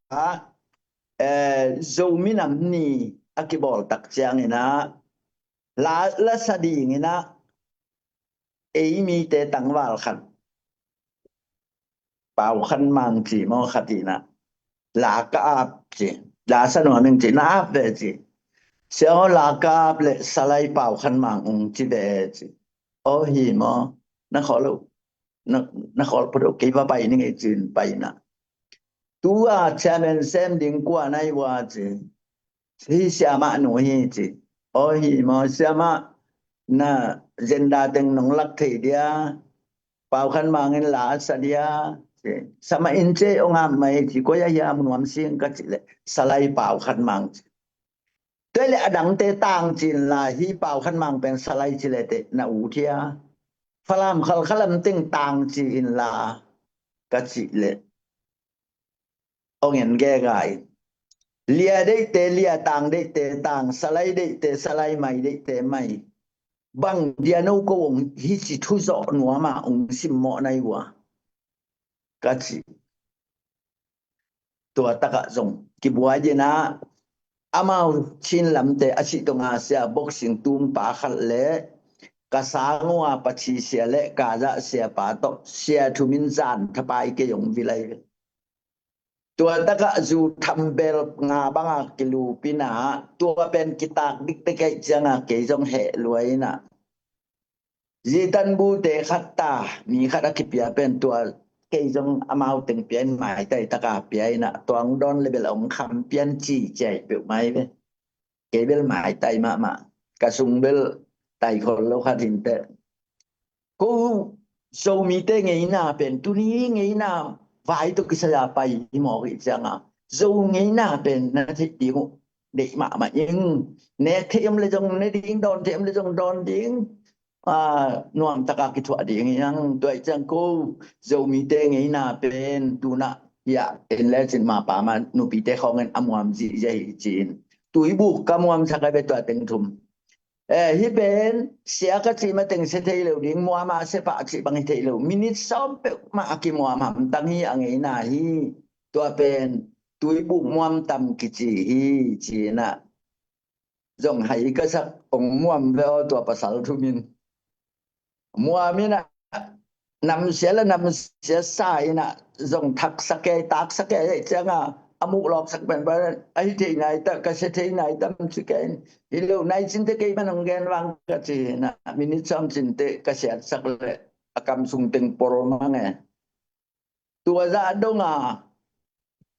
eh, Zomi Nam Ni a kibawl tak ciangin ah, la, la sa dingin ah, ei mite tangval khat, Pau Khan Mang ci maw, khat in ah, la ka ap ci, la sa nuam ing ci, na ap ve ci. Sia aw, la ka ap leh Salai Pau Khan Mang ung ci ve ci. Aw hi maw, na khawl lo, na, na khawl phot lo, kei va pai ning ei ci-in pai in ah. Tu-a chairman sem ding kua na hi ua ci. Hi siamah nu hi ci. Aw hi maw, siamah, na zenda teng nong lak thei dia, Pau Khan Mang in la a sa dia ci. Sa mah in ci, ong ap mah hi ci. Koi ah hiam, nuam sing, ka cih leh Salai Pau Khan Mang ci. Tua leh a dangte Tang ci inla, hi Pau Khan Mang pen Salai ci leh teh na ut hia? Falam Khalkha lam teng Tang ci inla, ka cih leh ong en gegai. Lia deihte Lia, Tang deihte Tang, Salai deihte Salai, Mai deihte Mai. Bang dia no ko ong hi ci thu zawh nuam a ong simmawh na hi ua, ka cih. Tua takah zong kibuai ding ah, amau Chin lamte a cih dong a sia boxing tumpa khat leh ka sang uh a Pachi sia leh ka zah siapa tawh sia thumin zan thapai kei ong vilai ve. Tua takah zu thambel nga bangah kilup in ah, tua pen kitak dikte kei ciangah kei zong heh lua in ah, zi tanbute khat ta, mi khat a kipia pen tua kei zong amau teng pia in maitai taka pia in ah, tua ong dawn leh bel ong kham pian ci ciai peuh mai ve. Kei bel maitai mahmah, ka sung bel tai khol lo khat hi inteh. Ko Zomite ngeina pen tuni ngeina vai tawh kisai a pai hi mawk hi ciangah, Zo ngeina pen na theih ding uh deih mahmah ing. Nek theih om leh zong ne ding, dawn theih om leh zong dawn ding. Aa, nuam taka kithuah ding hi hang. Tua hi ciang ko Zomite ngeina pen tunah hiah en lecin mapa mah nupite khawngin a muam zihziah hi ci-in, tuibuk ka muamsak a ve tua teng thum. Eh, hih pen sia ka cih mateng sia thei lo ding, muam a sia pah cih bang hi thei lo. Minit sawm peuhmah a kimuam hamtang hi, a ngeina hi. Tua pen tuibuk muam tam kici hi ci-in ah, zong hai ka sak, ong muam ve aw tua pasal thum in. Muam in ah, namsia le namsia sa in ah, zong thaksak ei, taksak ei, ciangah a muh lawksak penpen, a hi thei nai ta, ka sia thei nai tam ci kei in. Hi lo nai cinte kei man ong gen vang ka ci in ah, minit sawm cinte ka siatsak leh a kam sung teng pol mang e. Tua zah dong a,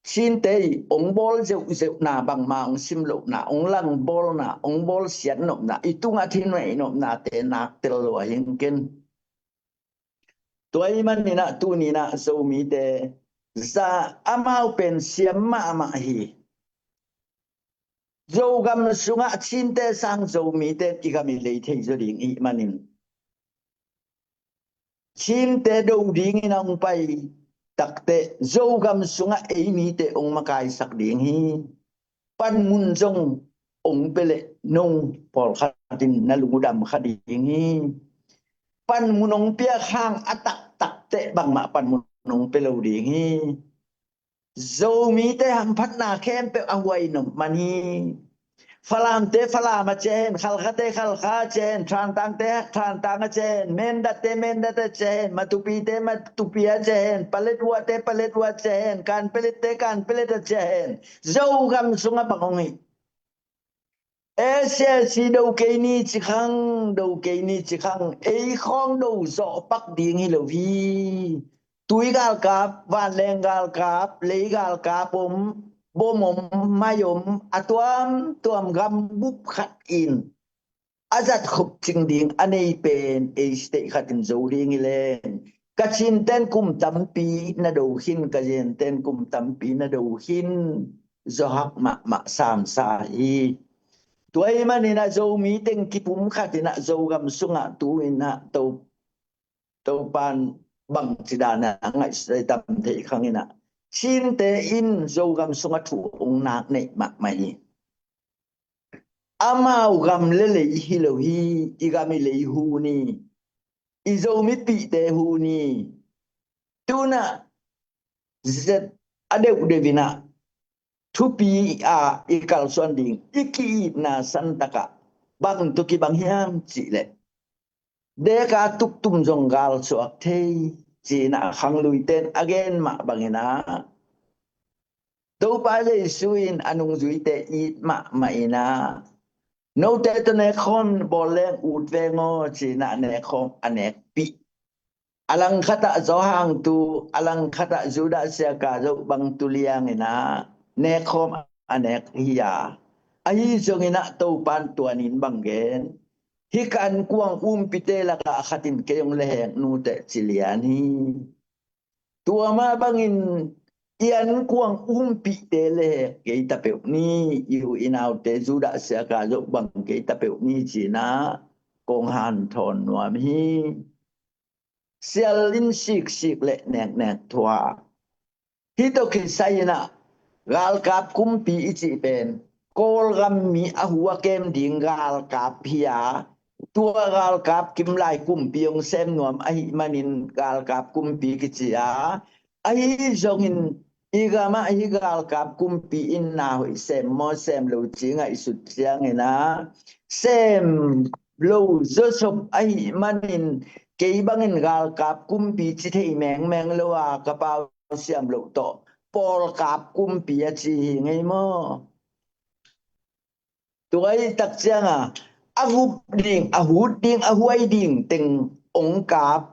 Cinte i ong bawl zeuhzeuhna, bangma ong sim lohna, ong langbawlna, ong bawl siat nopna, i tungah thinei nopnate nak tel lua hi ken. Tua ahih manin ah tuni-in ah Zomite za amau pen siam mahmah hi. Zogam sungah Cinte sang Zomite i gam i lei thei zaw ding i hih manin, Cinte do dingin a hong pai takteh Zogam sungah ei mite hong makaisak ding hi. Panmun zong hong pia leh nong pawlkhat in na lungdam kha ding hi. Panmun hong piak hang a taktak teh bangmah panmun hong pia lo ding hi. Zomite hamphatna khempeuh a huai nop man hi. Falamte Falam a ciah hen, Khalkhate Khalkha a ciah hen, Thantangte Thantang a ciah hen, Mendatte Mendat a ciah hen, Matupite Matupi a ciah hen, Paletwate Paletwa a ciah hen, Kanpelette Kanpelet a ciah hen, Zogam sungah bang hong hi? S S C do kei ni ci khang, do kei ni ci khang, ei khawng do zawh pak ding hi lo hi. Tui galkap, vanleng galkap, lei galkap om, bom om, mai om, a tuamtuam gambup khat in a zat khop cing ding a nei pen ei state khat in zo ding hi leng, ka Cinten kum tampi na do khin, ka Zenten kum tampi na do khin, zawhak mahmah samsa hi. Tua ahih manin ah Zomi teng kipumkhat in ah Zogam sungah tu-in ah To, Topa'n bangci dan a ngaihsut dam thei khang in ah, Cinte in Zogam sungah thu hong nak neih mahmah hi. Amau gam le lei hi lo hi, i gam i lei hu ni. i Zomipihte hu ni. Tunah zet a deuhdeuh inah thupi a i kalsuan ding i ki-itna santakah bang tawh kibang hiam cihleh, deka tuktum zong galsuak thei, ci-inah khangluite in a gen mah banginah Topa Jesu in a nungzuite it mahmah inah, note tawh nekkhawm bawl leng ut veng aw, ci-inah nekkhawm a nekpih. A langkhatah Johan tu, a langkhatah Judas Iskariot bang tu lianginah nekkhawm a nek hi a, ahi zonginah Topa in tua ni-in bang gen, hih ka ankuang umpite lakah khat in kei hong lehhek nuteh ci lian hi. Tua mah bangin i ankuang umpite lehhek kei ta peuh ni, i u i naute Judas Iskariot bang kei ta peuh ni, ci-inah kong hanthawn nuam hi. Sial in siksik le neknek thuah. Hih tawh kisai inah galkap kumpi i cih pen Kawlgam mi a hu a kem ding galkap hi a, tua galkap kimlai kumpi hong sem nuam ahih manin galkap kumpi kici a, ahi zongin i gamah hih galkap kumpi in na hoih sem maw sem lo ci ngaihsut cianginah sem lo zawsop ahih manin kei bangin galkap kumpi ci thei mengmeng lo a, ka pau siam loh tawh pawlkap kumpi a ci hi ngei maw? Tua ahih tak cianga a gup ding, a hut ding, a huai ding teng ong kap.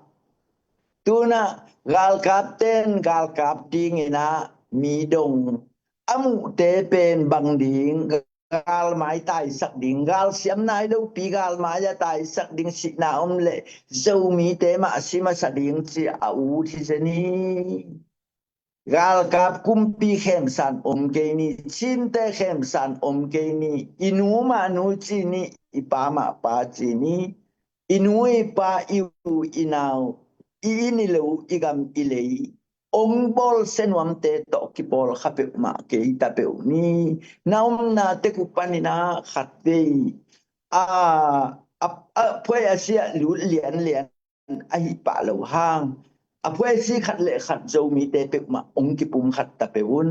Tunah galkapte in galkap dinginah mi dong, a muhte pen bang ding, galmai taisak ding, galsiam nai lopi galmai a taisak ding, sihna om leh Zomite mah si masa ding ci a ut hi zen hi. Galkap kumpi khemsan om kei ni, cinte khemsan om kei ni, i nu mah nu ci ni, i pa mah pa ci ni, i nu i pa, i u i nau, i inn i lo, i gam i lei ong bawl senuamte tawh kipawl kha peuhmah kei ta peuh ni. Na omna tek uh paninah khatvei a, a, a phuai a siah lut lianlian ahi pah lo hang, a phuaisi khat le khat Zomite peuhmah ong kipumkhat ta peuh un.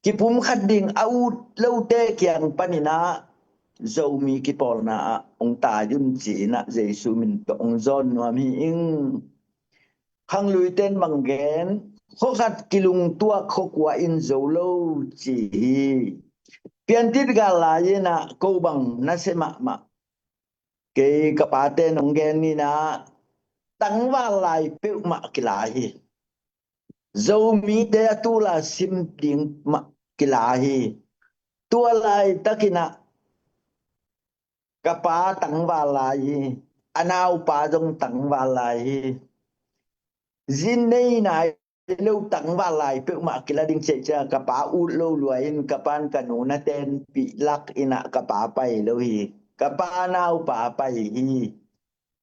Kipumkhat ding a ut lote kiang paninah Zomi kipawlna ah ong tai un ci-inah Jesu min tawh ong zawn nuam hi ing. Khangluite in bang gen, khuakhat kilungtuak khuakua in zo lo ci hi. Piantit gal lai inah ko bang nasia mahmah. Kei ka pate nong gen ninah tangval lai peuhmah kila hi. Zomite a tula sim ding mah kila hi. Tua laitakinah ka pa tangval lai hi. A naupa zong tangval lai hi. Zin nei nai lo tangval lai peuhmah kila ding cih ciang ka pa ut lo lua in ka pan ka nu na tenpih lak inah ka pa pai lo hi. Ka pa naupa pai hi.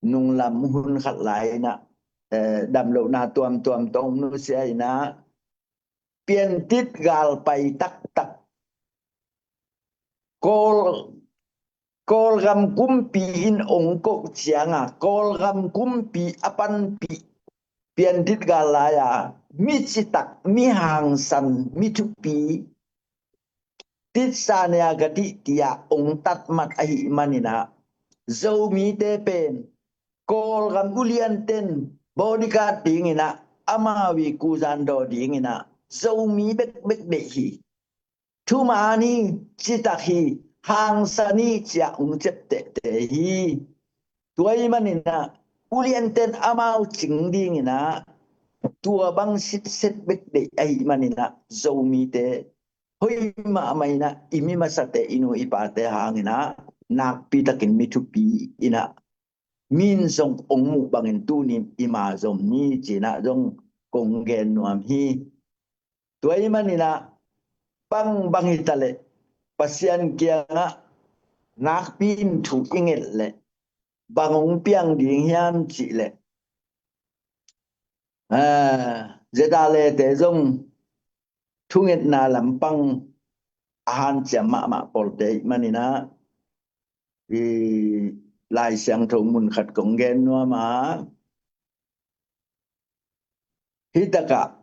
Nunglam hun khat lai inah, eh, damlohna tuamtuam tawh nusia inah piantit gal pai taktak. Kawl, Kawlgam kumpi in ong koh cianga Kawlgam kumpi a panpih piantit gal lai-a mi citak, mi hangsan, mi thupi, titsa nia ka tih tia ong tatmat ahih maninah Zomite pen Kawlgam ulianten bodyguard dinginah amau i kuzan daw dinginah Zomi bekbek deih hi. Thuman hi, citak hi, hangsan hi cia ong ciaptehte hi. Tua ahih maninah ulianten amau cing dinginah tua bang sitset bek deih ahih maninah Zomite hoih mahmah inah i mi masate, i nu i pate hanginah nakpitakin mi thupi inah min zong ong muh bangin tunin i ma zom ni cinah zong kong gen nuam hi. Tua ahih maninah bang bang hitaleh Pasian kiangah nakpi in thu i nget leh bang ong piang ding hiam cihleh, ah, Zeta lete zong thungetna lampang a hanciam mahmah pawlte ahih maninah i Lai Siangtho mun khat kong gen nuam a, Hih takah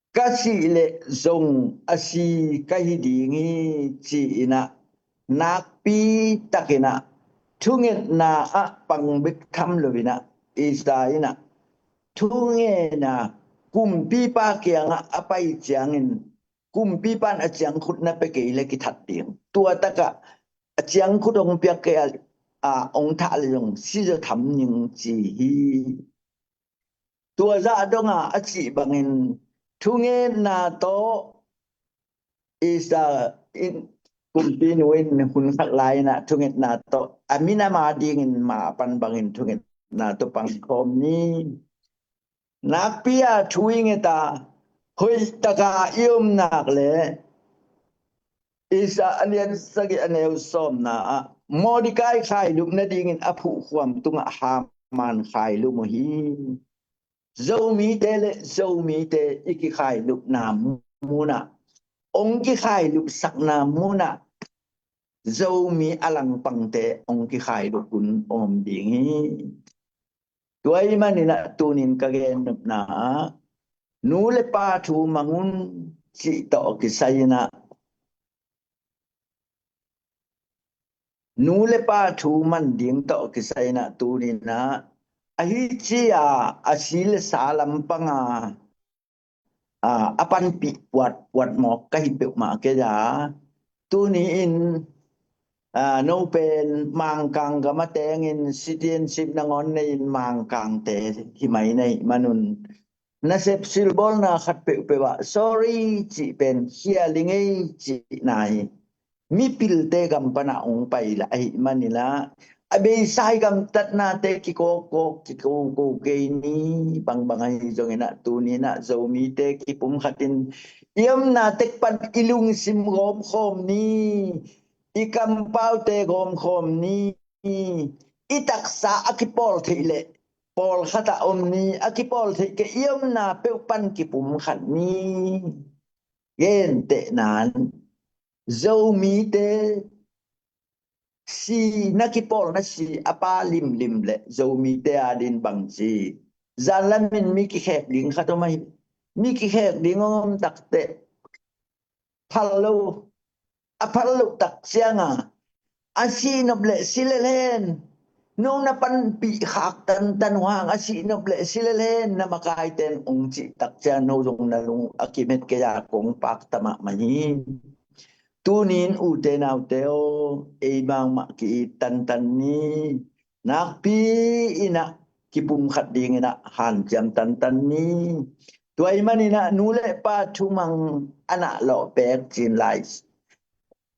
ka sih leh zong a si ka hi ding hi, ci-in ah nakpi takin ah thungetna ah pang bek tham loin ah, Isaiah in ah thungetna kumpipa kiangah a pai ciangin, kumpipa in a ciangkhut na pia kei leh kithat ding, tua takah a ciangkhut hong piak kei a, a hong thah leh zong si zaw tham ning, ci hi. Tua zah dongah a cih bangin thungetna tawh Isaiah in, kumpinu in hun khat lai-in ah thungetna tawh a minam a dingin mah a pan bangin thungetna tawh pangkhawm ni. Nakpi-a thu i nget a, hoih taka i om nak leh Isaiah a lian sagih a neu sawmna ah Mordecai khailup nadingin a phuhkhuam tungah Haman khailup uh hi. Zomite le Zomite i kikhailupna munah, hong kikhailupsakna munah Zomi a langpangte hong kikhailup hun om ding hi. Tua ahih manin ah tunin ka gennopna ah nu le pa thu mang un cih tawh kisai-in ah, nu le pa thu man ding tawh kisai-in ah tunin ah ahi ci-a a si le sa lampang a, a, a panpih puatpuat mawk ka hi peuhmah kei a. Tuni-in, a, no pen Mangkang gam a tengin citizenship nangawn nei-in Mangkangte hi mai na hih manun, nasep silbawlna khat peuhpeuh ah sorry cih pen khia lingei cihna hi. Mipilte gam panah hong pai lah ahih manin ah a beisa i gamtatnate kikawkkawk kikoko kei ni. Bangbang ahi zongin ah tunin ah Zomite kipumkhatin i omna tek pan i lungsim gawmkhawm ni. I kampaute gawmkhawm ni. I taksa a kipawl theih leh pawlkhat ah om ni. A kipawl theih kei i omna peuh pan kipumkhat ni. Gentehna-in Zomite si na kipawl na si a pa limlim le Zomite a din bangci zanlamin mi kikhek ding khat om ahi. Mi kikhek ding om takteh phal lo, a phal loh tak cianga a sihnop le si lel hen. No na panpih khak tantan uh hang a sihnop le si lel hen na makaite in hong cih tak ciang no zong na lung a kimet kei a kong pakta mahmah hi. Tunin ute naute aw, ei bangmah ki-it tantan ni. Nakpi-in ah kipumkhat dingin ah hanciam tantan ni. Tua ahih manin ah nu le pa thumang a na lawh pek cin lai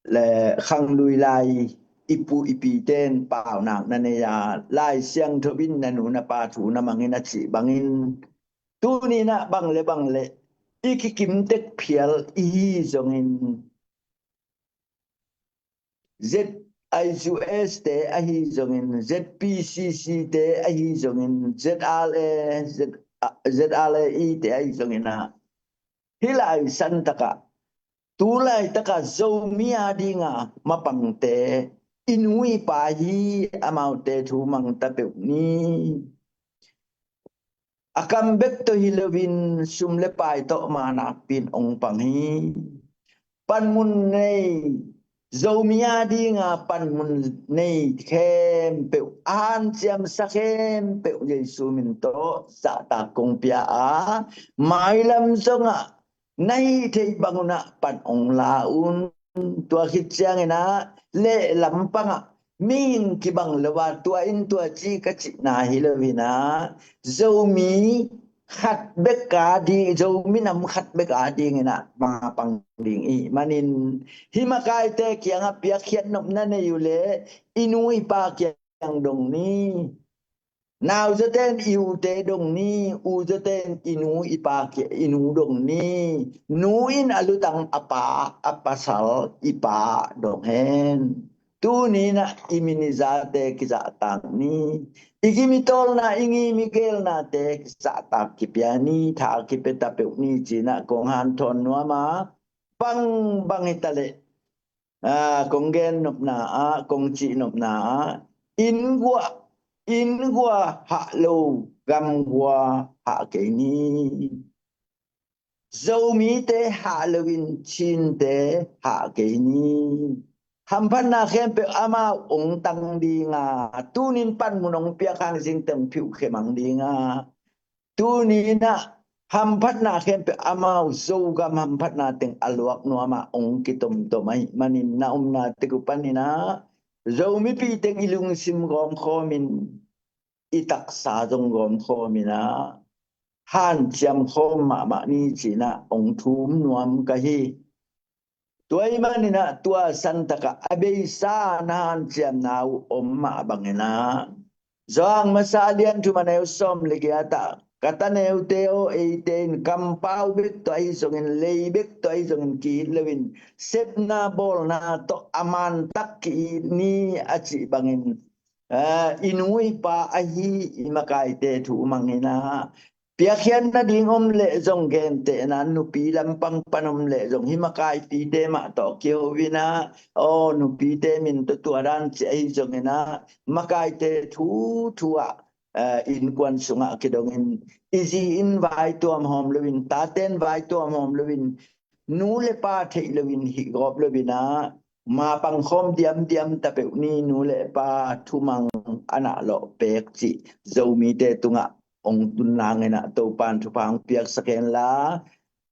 le khanglui lai i pu i pite in paunak na nei a, Lai Siangtho in na nu na pa thu na mangin a cih bangin tunin ah bang le bang le i kikim tek phial i hi zongin, Z I U S te ahi zongin, Z P C C te ahi zongin, Z R A, Z, Z R A E te ahi zongin ah, hih lai santak ah, tu laitak ah Zomi a dinga mapangte i nu i pa hi. Amaute thu mang ta peuh ni. A kam bek tawh hi loin sum le pai tawh ma nakpi-in hong pang hi. Panmun nei, Zomi a dinga panmun nei khempeuh, a hanciamsa khempeuh Jesu min tawh zahtak kong pia a, mailam zongah na hih theih bangun ah pan hong la un. Tua khit ciangin ah leh lampangah mihing kibang lo a, tua in tua ci ka cihna hi loin ah, Zomi khat bek a ding, Zomi nam khat bek a dingin ah mapang ding i hih manin, hih makaite kiangah piakkhiat nopna nei uh leh i nu i pa kiang dong ni. Nauzaten i ute dong ni, uzaten i nu i pa kia, i nu dong ni. Nu in a lutang a pa, a pasal i pa dong hen. Tuninah i min i zate kizahtak ni. I gim i tawlna, i ngim i gelnate kizahtak kipia ni, tha kipia ta peuh ni cinah kong hanthawn nuam a, bangbang hi taleh, a, kong gen nopna ah, kong cih nopna ah, inn guah, inn guah hah lo, gamgua hah kei ni. Zomite hah loin Chinte hah kei ni. Hamphatna khempeuh amau ong tang dinga, tunin panmun ong piak hang zingteng phiuhkhe mang dinga, tuninah hamphatna khempeuh amau Zogam hamphatna teng a luak nuamah ong kitomtom ahih manin na omna tek uh paninah Zomipi teng i lungsim gawmkhawmin i taksa zong gawmkhawminah hanciam khawm mahmah ni cinah ong thum nuam ka hi. Tua ahih maninah tua santakah a beisa na hanciamna uh om mah banginah Johan masa a lian thum a neu sawm le giatah ka taneute aw, eite in kampau bek tawh ahi zongin lei bek tawh ahi zongin ki-it loin sepna bawlna tawh a mantak ki-it ni a cih bangin, eh, i nu i pa ahi i makaite thu manginah piakkhiat nading om leh zong gentehna nupi lampang pan om leh zong hih makaipite mah tawh kiho inah, aw nupite min tawh tua dan ci ahi zonginah makaite thu thu ah, eh, innkuan sungah kidongin i zi in vaituam hawm loin, tate in vaituam hawm loin, nu le pa theih loin hih gawp loinah mapang khawm diamdiam tapeuh ni, nu le pa thumang a nah lawh pek cih Zomite tungah ong tun nanginah Topan thupha ong piaksak henla,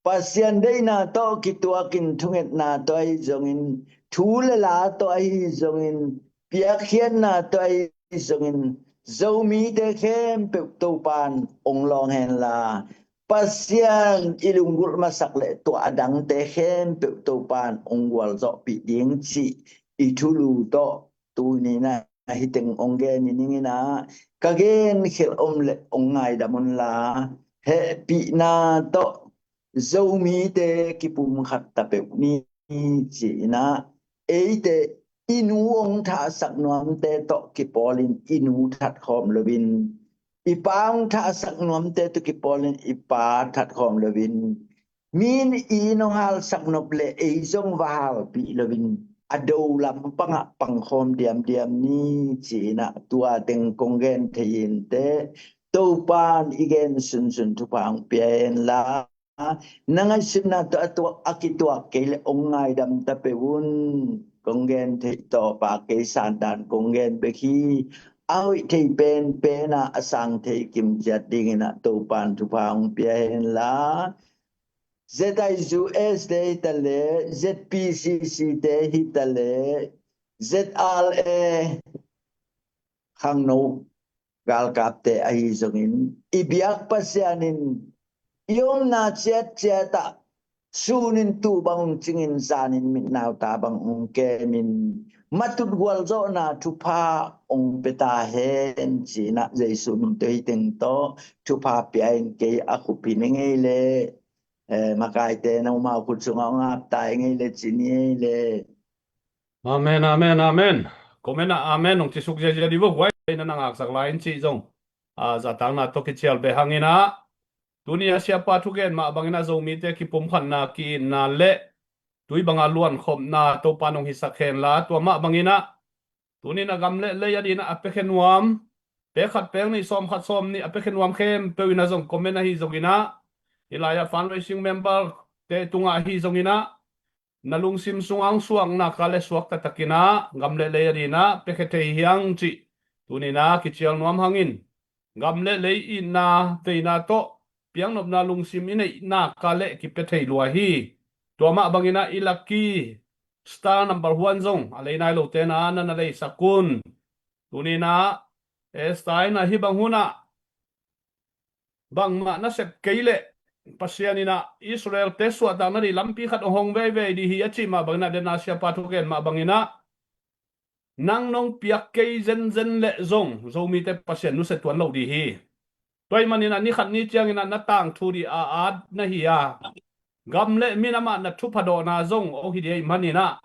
Pasian deihna tawh kituakin thungetna tawh ahi zongin, thu le la tawh ahi zongin, piakkhiatna tawh ahi zongin, Zomite khempeuh Topan ong lawng henla, Pasian i lunggulh masak le tua a dangte khempeuh Topan ong gualzawhpih ding cih i thulu tawh tuninah hih teng ong gen i ninginah ka gen khial om le ong ngaidam unla, hehpihna tawh Zomite kipumkhat tapeuh ni cinah eite i nu ong thahsak nuamte tawh kipawlin i nu thatkhawm loin, i pa ong thahsak nuamte tawh kipawlin i pa thatkhawm loin, mi in i inn ong halsak nop le ei zong va halpih loin a do lampangah pangkhawm diamdiam ni cinah tua teng kong gen thei inteh. Topan i gen sunsun thupha ong pia henla, na ngaihsutna tawh a tuak a kituak kei le ong ngaidam tapeuh un. Kong gen theih tawpa kei sandan kong gen bek hi. A hoih thei penpena a sang thei kimciat dinginah Topan thupha ong pia henla, Z I U S te hitaleh, Z P C C te hitaleh, Z R A khangno galkapte ahi zongin i biak Pasian in i omna ciatciatah sunin tu bang ong cingin zanin mitnauta bang ong kemin matut gualzawhna thupha ong pia ta hen cinah Jesu min tawh hih teng tawh thupha pia in kei a khupin i ngei le, eh, makaite na umau khut sungah ong apta i ngei le cini ei le. Amen, amen, amen. Comment ah amen ong ci suk ziazia di vo, guai na na ngaksak lai in cih zong, ah, zatakna tawh kicial beh hanginah tuni a siapa thugen mah banginah Zomite kipumkhatna ki-itna le tui banga luankhopna Topan ong hisak henla, tua mah banginah tuninah gam le lei a dinah a piakhia nuam, pek khat pek nih sawm khat sawm nih a piakhia nuam khempeuh inah zong comment ahi zonginah, hih lai-ah fundraising member te tungah ahi zonginah na lungsim sungah ong suakna ka le suak taktakinah gam le lei a dinah piakhia thei hiang cih tuninah kicial nuam hangin, gam le lei itna veina tawh piaknopna lungsim i neihna ka le kipia thei lua hi. Tua mah banginah i lucky star number one zong a lei nai lote na na na leisak un. Tuninah, eh, star inah hih bang hunah bangmah na sep kei leh Pasian inah Israel-te suahtakna dih lampi khat ong hong veivei dih hi a cih mah banginah, den a siapa thugen mah banginah nang nong piak kei zenzen leh zong Zomite Pasian nusia tuan lo dih hi. Tua ahih maninah ni khat ni cianginah na tangthu dih a at na hi a, gam le min amah na thuphadawhna zong ong hi dih ahih maninah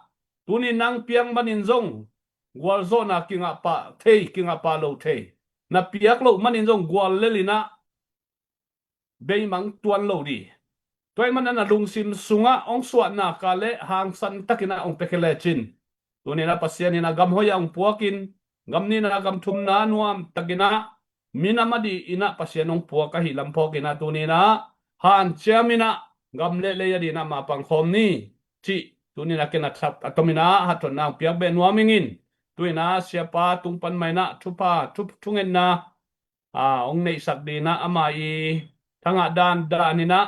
tuni nang piang manin zong gualzawhna kingah pah thei, kingah pah lo thei. Na piak loh manin zong gual lelinah beimang tuan lo dih. Tua ahih manin na lungsim sungah ong suahna ka le hangsan takinah ong piakhia lecin, tuninah Pasian inah gam hoih ah ong puakin, gam nihna gam thumna nuam takinah minam a dih in ah Pasian hong puak ahih lam phawk in ah tuni in ah hanciam in ah gam le lei a dih in ah mapang khawm ni cih tuni in ah ken a thlak a tom in ah hathawnna hong piak beh nuam ing in. Tu in ah siapa tung pan mah in ah thupha thu, thungetna a, hong neihsak dih in ah ama i thangah dan dan in ah,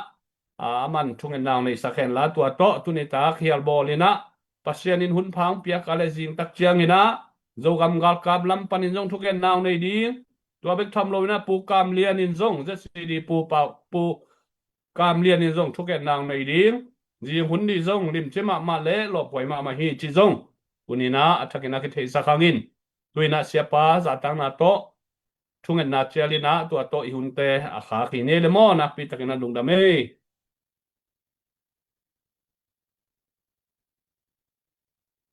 a, aman thungetna hong neihsak hen la, tua tawh tuni tak hial bawl in ah Pasian in hun pha hong piak a le zing tak ciang in ah Zogam galkap lam panin zong thungetna hong nei ding, tua bek tham lo in ah Pu Kam Lian in zong Z C D Pu Pau, Pu Kam Lian in zong thungetna hong nei ding, zing hun dih zong limci mahmah le lawphuai mahmah hi ci zong tuni in ah a thak in ah kitheisak hang in. Tu in ah siapa zahtakna tawh thungetna cial in ah tua tawh i hunte a khak hi ni le maw, nakpi takin a lungdam ei.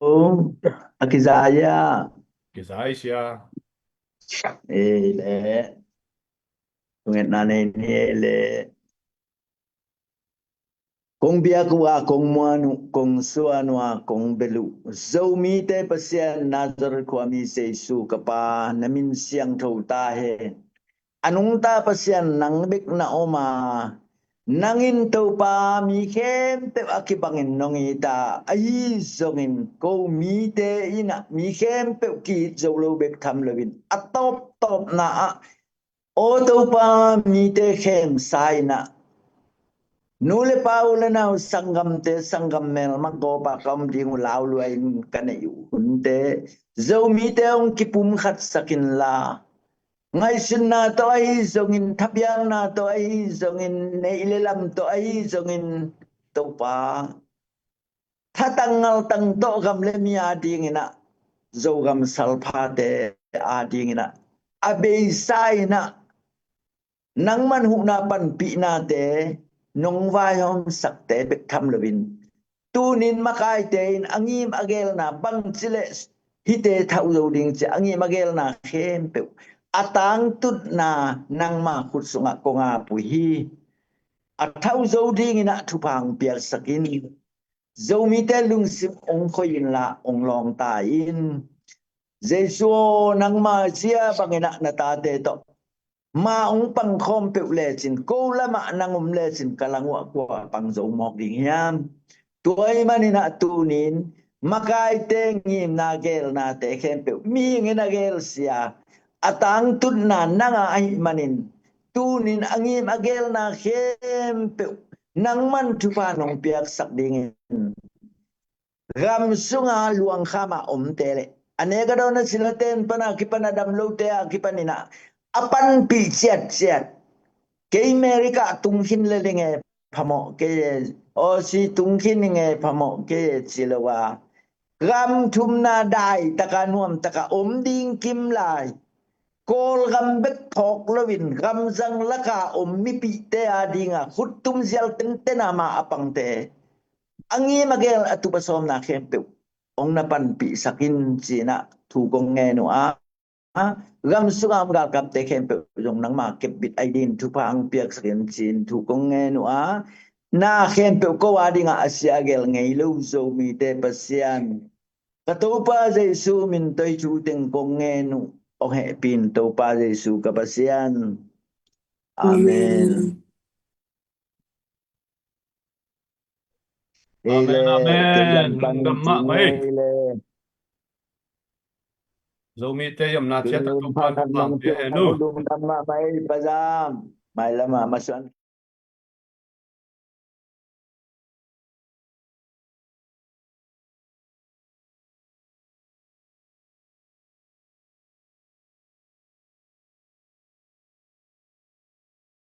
Oh, a kizai a. Kizai sia. Ei le. Thungetna nei ni ei le. Kong biak uh a, kong muan uh, kong suan uh a, kong bel uh Zomite Pasian, Nazareth khuami Jesu ka Pa, na min siangtho ta hen. A nungta Pasian nang bek na om a, nang in Topa mi khempeuh a kibangin nong it a, ahi zongin ko mite in ah mi khempeuh ki-it zo lo bek tham loin a tawptawpna ah aw Topa mite khemsa in ah nu le pa u le nau sanggamte sanggam melma gawp a ka om ding uh lau lua in ka neih uh hunte Zomite hong kipumkhatsak inla, ngaihsutna tawh ahi zongin, thapiakna tawh ahi zongin, neih le lam tawh ahi zongin, Topa thatang ngaltang tawh gam le mi adingin ah, Zogam salphate adingin ah a beisa in ah nangman huhna panpihnate nong vaihawmsakte bek tham loin, tunin makaite in a ngim a gelna bangci le hite thauh zo ding ci a ngim a gelna khempeuh a tangtutna nangma khut sungah kong ap uh hi. A thauh zo dingin ah thupha hong piaksak in. Zomite lungsim hong khoi inla hong lawngta in. Jesu aw, nangma zia bangin ah na tate tawh ma hong pang khawm peuh lecin, ko lamah nang om lecin ka lang uh ah kua pang zo mawk ding hiam? Tua ahih manin ah tunin makaite ngimna gelnate khempeuh mihing in a gelsia a tangtutna nang a ahih manin, tunin a ngim a gelna khempeuh nangman thupha nong piaksak dingin, gam sunga luangkham a omte le a nek a dawn a sil a ten pan a kipan a dam lote a kipan in ah a panpih ciatciat. Kei America tung khin le ding e phamawh kei e, Aussie tung khin ding e phamawh kei e ci lo a, gam thumna daitaka nuamtaka om ding kim lai, Kawlgam bek phawk loin gam zang laka om mipihte adinga khuttum zial tenten a ma a pangte a ngim a gel a tup a sawmna khempeuh hong na panpihsak in ci-in ah thu kong ngen uh a, gam sunga om galkapte khempeuh zong nangma kepbit ahi dingin thupha hong piaksak in ci-in thu kong ngen uh a, na khempeuh ko adingah a sia a gel ngei lo Zomite Pasian, ka Topa Jesu min tawh hih thu teng kong ngen uh, hong hehpih in Topa Jesu ka Pasian. Amen. Amen. Amen, amen. Lungdam mahmah ei. Zomite i omna ciat ah Topa'n thupha hong pia hen uh. Lungdam mahmah ei, Pa Zam. Mailam ah masuan